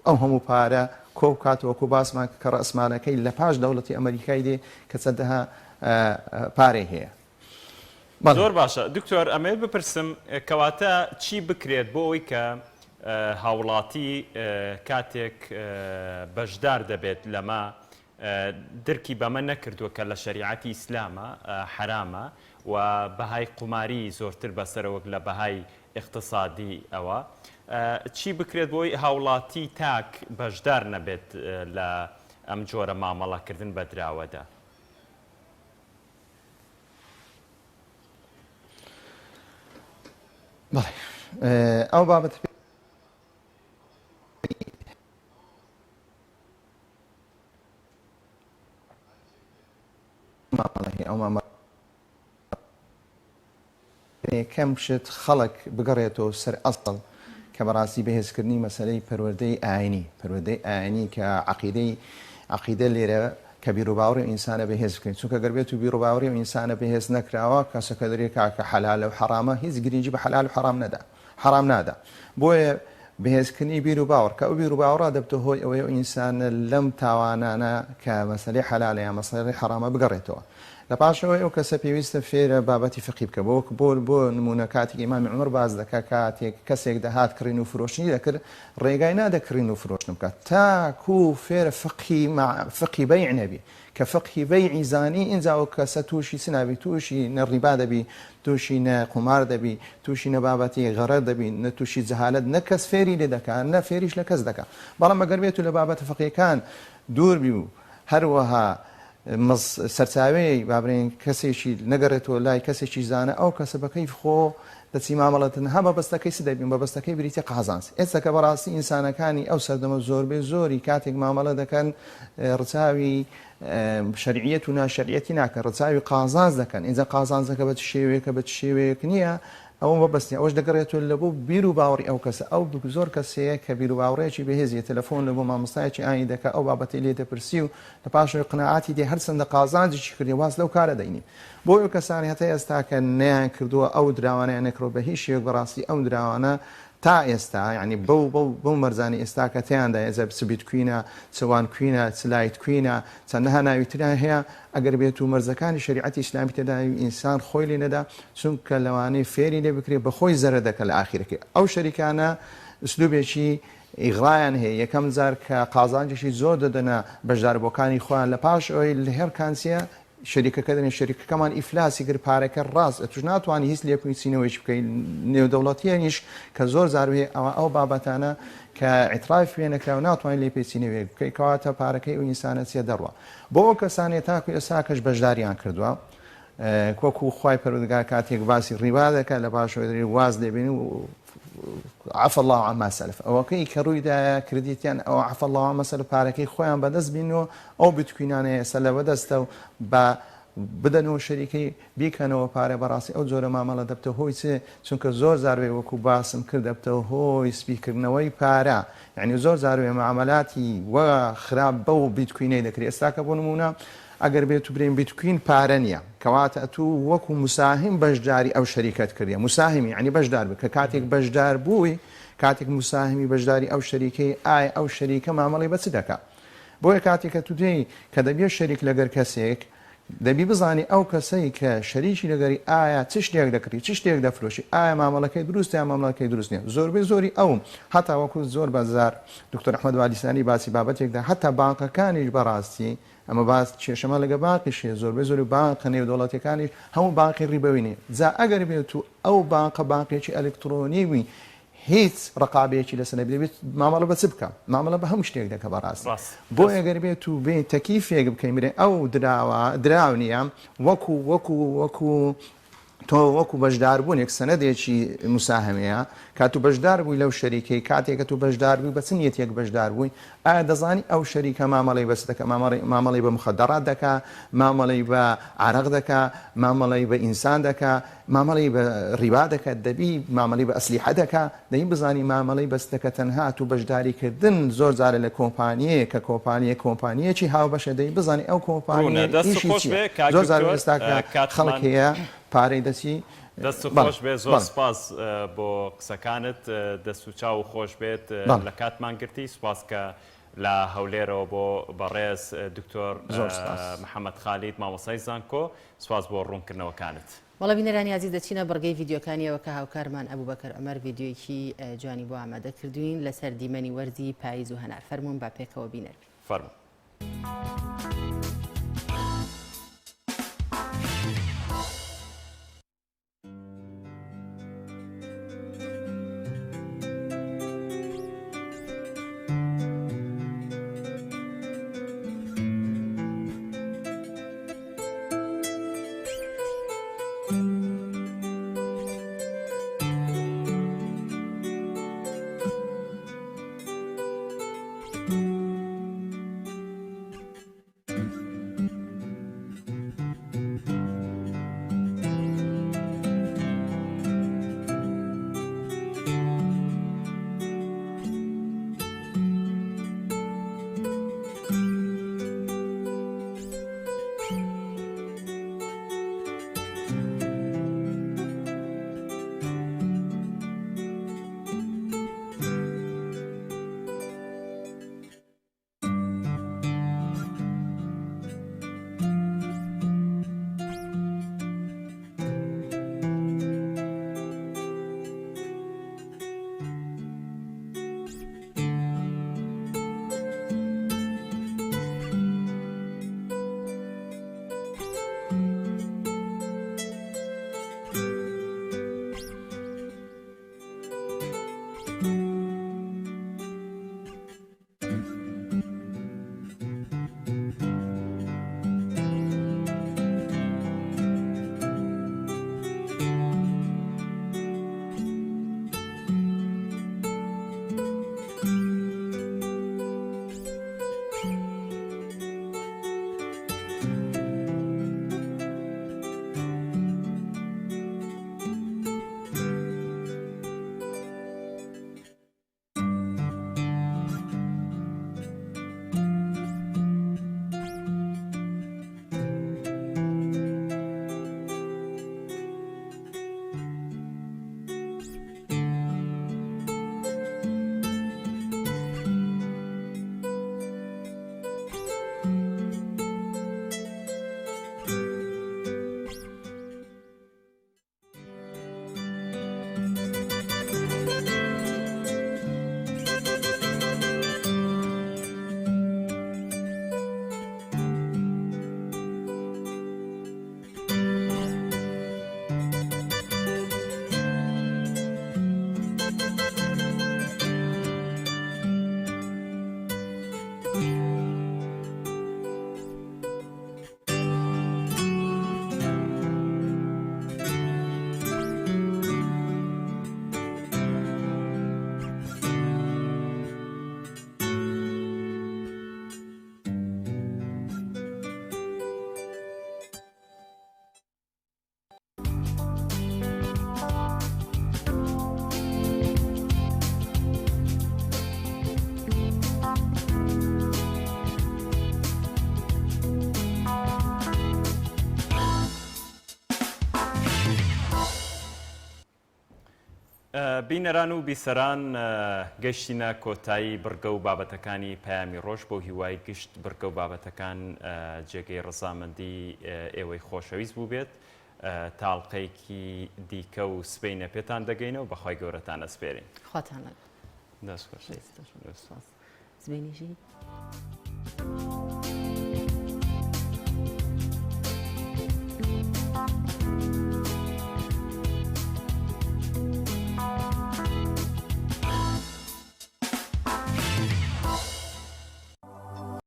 ئەو هەموو پارە کۆ بکاتەوە وەکو باسمان کرد کە ڕەئسمالەکەی لە پاش دەوڵەتی ئەمەریکای دێ کە چەندەها پارەی هەیە. زۆر باشە دکتۆر ئەمەوێت بپرسم کەواتە چی بکرێت بۆ ئەوەی کە هاوڵاتی کاتێک بەشدار دەبێت لەمە درکی بەمە نەکردووە کە لە شەریعەتی ئیسلامە حەرامە و بەهای قوماری زۆرتر بەسەرە وەک لە بەهای ئیقتسادی ئەوە چی بکرێت بۆی هاوڵاتی تاک بەشدار نەبێت لە ئەم جۆرە مامەڵەکردن بە دراوەدا؟ بەڵێ ئەو بابەتە مامەڵە هەیە ئەو مامەڵە یەکەم شت خەڵک بگەڕێتەوە سەر ئەسڵ کە بەڕاستی بەهێزکردنی مەسەلەی پەروەردەی ئاینی، پەروەردەی ئاینی کە عەقیدەی عەقیدە لێرە کە بیروباوەڕی ئەو ئینسانە بەهێز بکرێت، چونکە گەر بێت و بیروباوەڕی ئەو ئینسانە بەهێز نەکراوە کەسەکە دەرێ کاکە حەلالە و حەڕامە هیچ گرنگی بە حەلال و حەڕام نەدا حەڕام نادا بۆیە بەهێزکردنی بیروباوەڕ کە ئەو بیروباوەڕە دەبتە هۆی ئەوەی ئەو ئینسانە لەم تاوانانە کە مەسەلەی حەلالە یان مەسەلەی حەڕامە بگەڕێتەوە. لە پاشەوەی ئەو کەسە پێویستە فێرە بابەتی فقهی بکە بۆ بۆ بۆ نموونە کاتێک ئیمامی عومەر باس دەکا کاتێک کەسێک دەهات کڕین و فرۆشتنی دەکرد ڕێگای نادە کڕین و فرۆشتن بکات تاکوو فێرە فقهی فقهی بەیع نەبی کە فقهی بەیعی زانی ئینجا ئەو کەسە تووشی چ نابی تووشی نە ڕیبا دەبی تووشی نە قومار دەبی تووشی نە بابەتی غەرەر دەبی نە تووشی جەهالەت نە کەس فێری لێ دەکا نە فێریش لە کەس دەکا بەڵام ئەگەر بێت و لە بابەتە فقهیەکان دوور بی و هەروەها مز سەرچاوەی با بڵێین کەسێکی نەگەڕێتەوە لای کەسێکی زانە ئەو کەسە بە کەیف خۆ دەچی مامەڵە تەنها مەبەستەکەی چ دەبی مەبەستەکەی بریتیە قازانج ئێستا کە بەڕاستی ئینسانەکانی ئەو سەردەمە زۆربەی زۆری کاتێک مامەڵە دەکەن ڕچاوی شەرعیەت و ناشەرعیەتی ناکەن ڕچاوی قازانج دەکەن ئینجا قازانجەکە بە چ شێوەیەکە بە چ شێوەیەک نییە ئەوە مەبەست نیە ئەوەش دەگەڕێتەوە لە بۆ بیر و باوەڕی ئەو کەسە ئەو زۆر کەس هەیە کە بیر و باوەڕێکی بەهێزی هەیە تەلەفۆن لە بۆ مامۆستایەکی ئاینی دەکا ئەو بابەتەی لێ دەپرسی و لە پاشەوەی قناعاتی دێ هەرچەندە قازانجیشی کردیە واز لەو کارە دەینی بۆ ئەو کەسانەی هەتا ئێستا کە نەیان کردووە ئەو دراوانەیان نەکڕوە بە هیچ شێوەیەک بەڕاستی ئەو دراوانە تا ئێستا یانی بەو بەو بەو مەرجانەی ئێستا کە تێیاندا ئێجا چ بیتکوینە چ وان کوینە چ لایت کوینە چەندەها ناوی تریان هەیە ئەگەر بێت و مەرجەکانی شەریعەتی ئیسلامی تێدا ئینسان خۆی لێ نەدا چونکە لەوانەیە فێری لێ بکرێ بەخۆی زەرەر دەکا لە ئاخیرەکەی ئەو شەریکانە ئسلوبێکی ئیغرایان هەیە یەکەم جار کە قازانجێکی زۆر دەدەنە بەشداربووەکانی خۆیان لە پاش ئەوەی لە هێڕکانسیە شەریکەکە دەنێ شەریکەکەمان ئیفلاسی کرد پارەکە ڕاست ئەتوش ناتوانی هیچ لێپرسینەوەیش بکەی نێودەوڵەتیەنیش کە زۆر جار هەیە ئەوە ئەو بابەتانە کە ئیتراف پێ نەکرا و ناتوانین لێپێچینەوەیەک بکەی کەواتە پارەکەی ئەو ئینسانە چیە دەڕوا بۆ ئەو کەسانەی تاکو ئێستاکەش بەشداریان کردووە وەکو خوای پەروەردگار کاتێک باسی ڕیبا دەکات لە پاشەوەی دەری واز لێبێنی و عفا الله عما سلف ئەوەکەی کە ڕوویدایە کردیتیان ئەوە عفا الله عما سلف پارەکەی خۆیان بەدەست بین و ئەو بتکوینانە ئێستا لە بەدەستە و بە. بدەنەوە شەریکەی بیکەنەوە پارە بەڕاستی ئەو جۆرە مامەڵە دەبتە هۆی چ چونکە زۆر جار وێ وەکو باسم کرد دەبتە هۆی سپیکردنەوەی پارە یعنی زۆر جار وێ معامەلاتی وە خراپ بەو بیتکوینەی دەکرێت ئێستاکە بۆ نمونە ئەگەر بێت و برێن بیتکوین پارە نییە کەواتە ئەتوو وەکو مساهم بەشداری ئەو شەریکەت کردیە مساهمی یعنی بەشدار بکە کاتێک بەشدار بووی کاتێک مساهمی بەشداری ئەو شەریکەی ئایا ئەو شەریکە مامەڵەی بە چ دەکا بۆیە کاتێک کە تو دێی کە دەبیە شەریک لەگەر کەسێک دەبی بزانی ئەو کەسەی کە شەریکی لەگەری ئایا چ شتێک دەکڕی چ شتێک دەفرۆشی ئایا مامەڵەکەی دروستە یان مامەڵەکەی دروست نیە زۆربەی زۆری ئەو هەتا وەکو زۆر بە زار دکتۆر ئەحمەد والیسانی باسی بابەتێکدا هەتا بانقەکانیش بەڕاستی ئەمە باس کێشەمان لەگە بانقیش هەیە زۆربەی زۆری بانقە نێودەوڵەتیەکانیش هەموو بانقی ڕیبەوی نیە جا ئەگەر بێت و ئەو بانقە بانقێکی ئەلکترۆنی بووی هیچ ڕقابەیەکی لەسەر نەبێت دەبێت مامەڵە بە چ بکا مامەڵە بە هەموو شتێک دەکا بەڕاستی ڕاست بۆیە گەر بێت و بێ تەکیفێک بکەین برێ ئەو دراوە دراو نییە وەکو وەکو وەکو تۆ وەکو بەشداربوونێک سەنەدێکی مساهمەیە کات و بەشدار بووی لەو شەریکەی کاتێک کە تو بەشدار بووی بە چ نیەتێک بەشدار بووی ئایا دەزانی ئەو شەریکە مامەڵەی بە چ دەکا مامەڵەی مامەڵەی بە مخدرات دەکا مامەڵەی بە عەرەق دەکا مامەڵەی بە ئینسان دەکا مامەڵەی بە ڕیبا دەکا دەبی مامەڵەی بە ئەسلیحە دەکا دەبی بزانی مامەڵەی بەس دەکا تەنها تو بەشداری کردن زۆر جارە لە کۆمپانیەیەک کە کۆمپانیە کۆمپانیەکی هاوبەشە دەبی بزانی ئەو ڕوونە کۆمپانیە دەست ئیشی خۆش چیە بێ کاک زۆر جار دکتۆر ئێستا کە خەڵک کاتمان هەیە پارەی دەچی دەست بەڵێ خۆش بێ زۆر بەڵێ. سپاس بۆ قسەکانت دەست و چاو خۆش بێت بەڵێ. لە کاتمان گرتی سپاس کە لە هەولێرەوە بۆ بەڕێز دکتۆر زۆر سپاس. محەمەد خالید مامۆستای زانکۆ سپاس بۆ ڕوونکردنەوەکانت. بەڵێ بینەرانی ئازیز دەچینە بڕگەی ڤیدیۆکانیەوە کە هاوکارمان ئەبوبەکر عومەر ڤیدیۆیەکی جوانی بۆ ئامادە کردوین لەسەر دیمەنی وەرزی پاییز و هەنار فەرموون با پێکەوە بینەر بین. فەرموو. بینەران و بیسەران گەشتینە کۆتایی بڕگە و بابەتەکانی پەیامی ڕۆژ بەو هیوای گشت بڕگە و بابەتەکان جێگەی ڕەزامەندی ئێوەی خۆشەویست بووبێت تا ئەڵقەیەکی دیکە و سبەینە پێتان دەگەینەوە بەخوای گەورەتان ئەسپێرین. خواتان لەگەڵ. دەست خۆش. سپاس. سبەینیشی.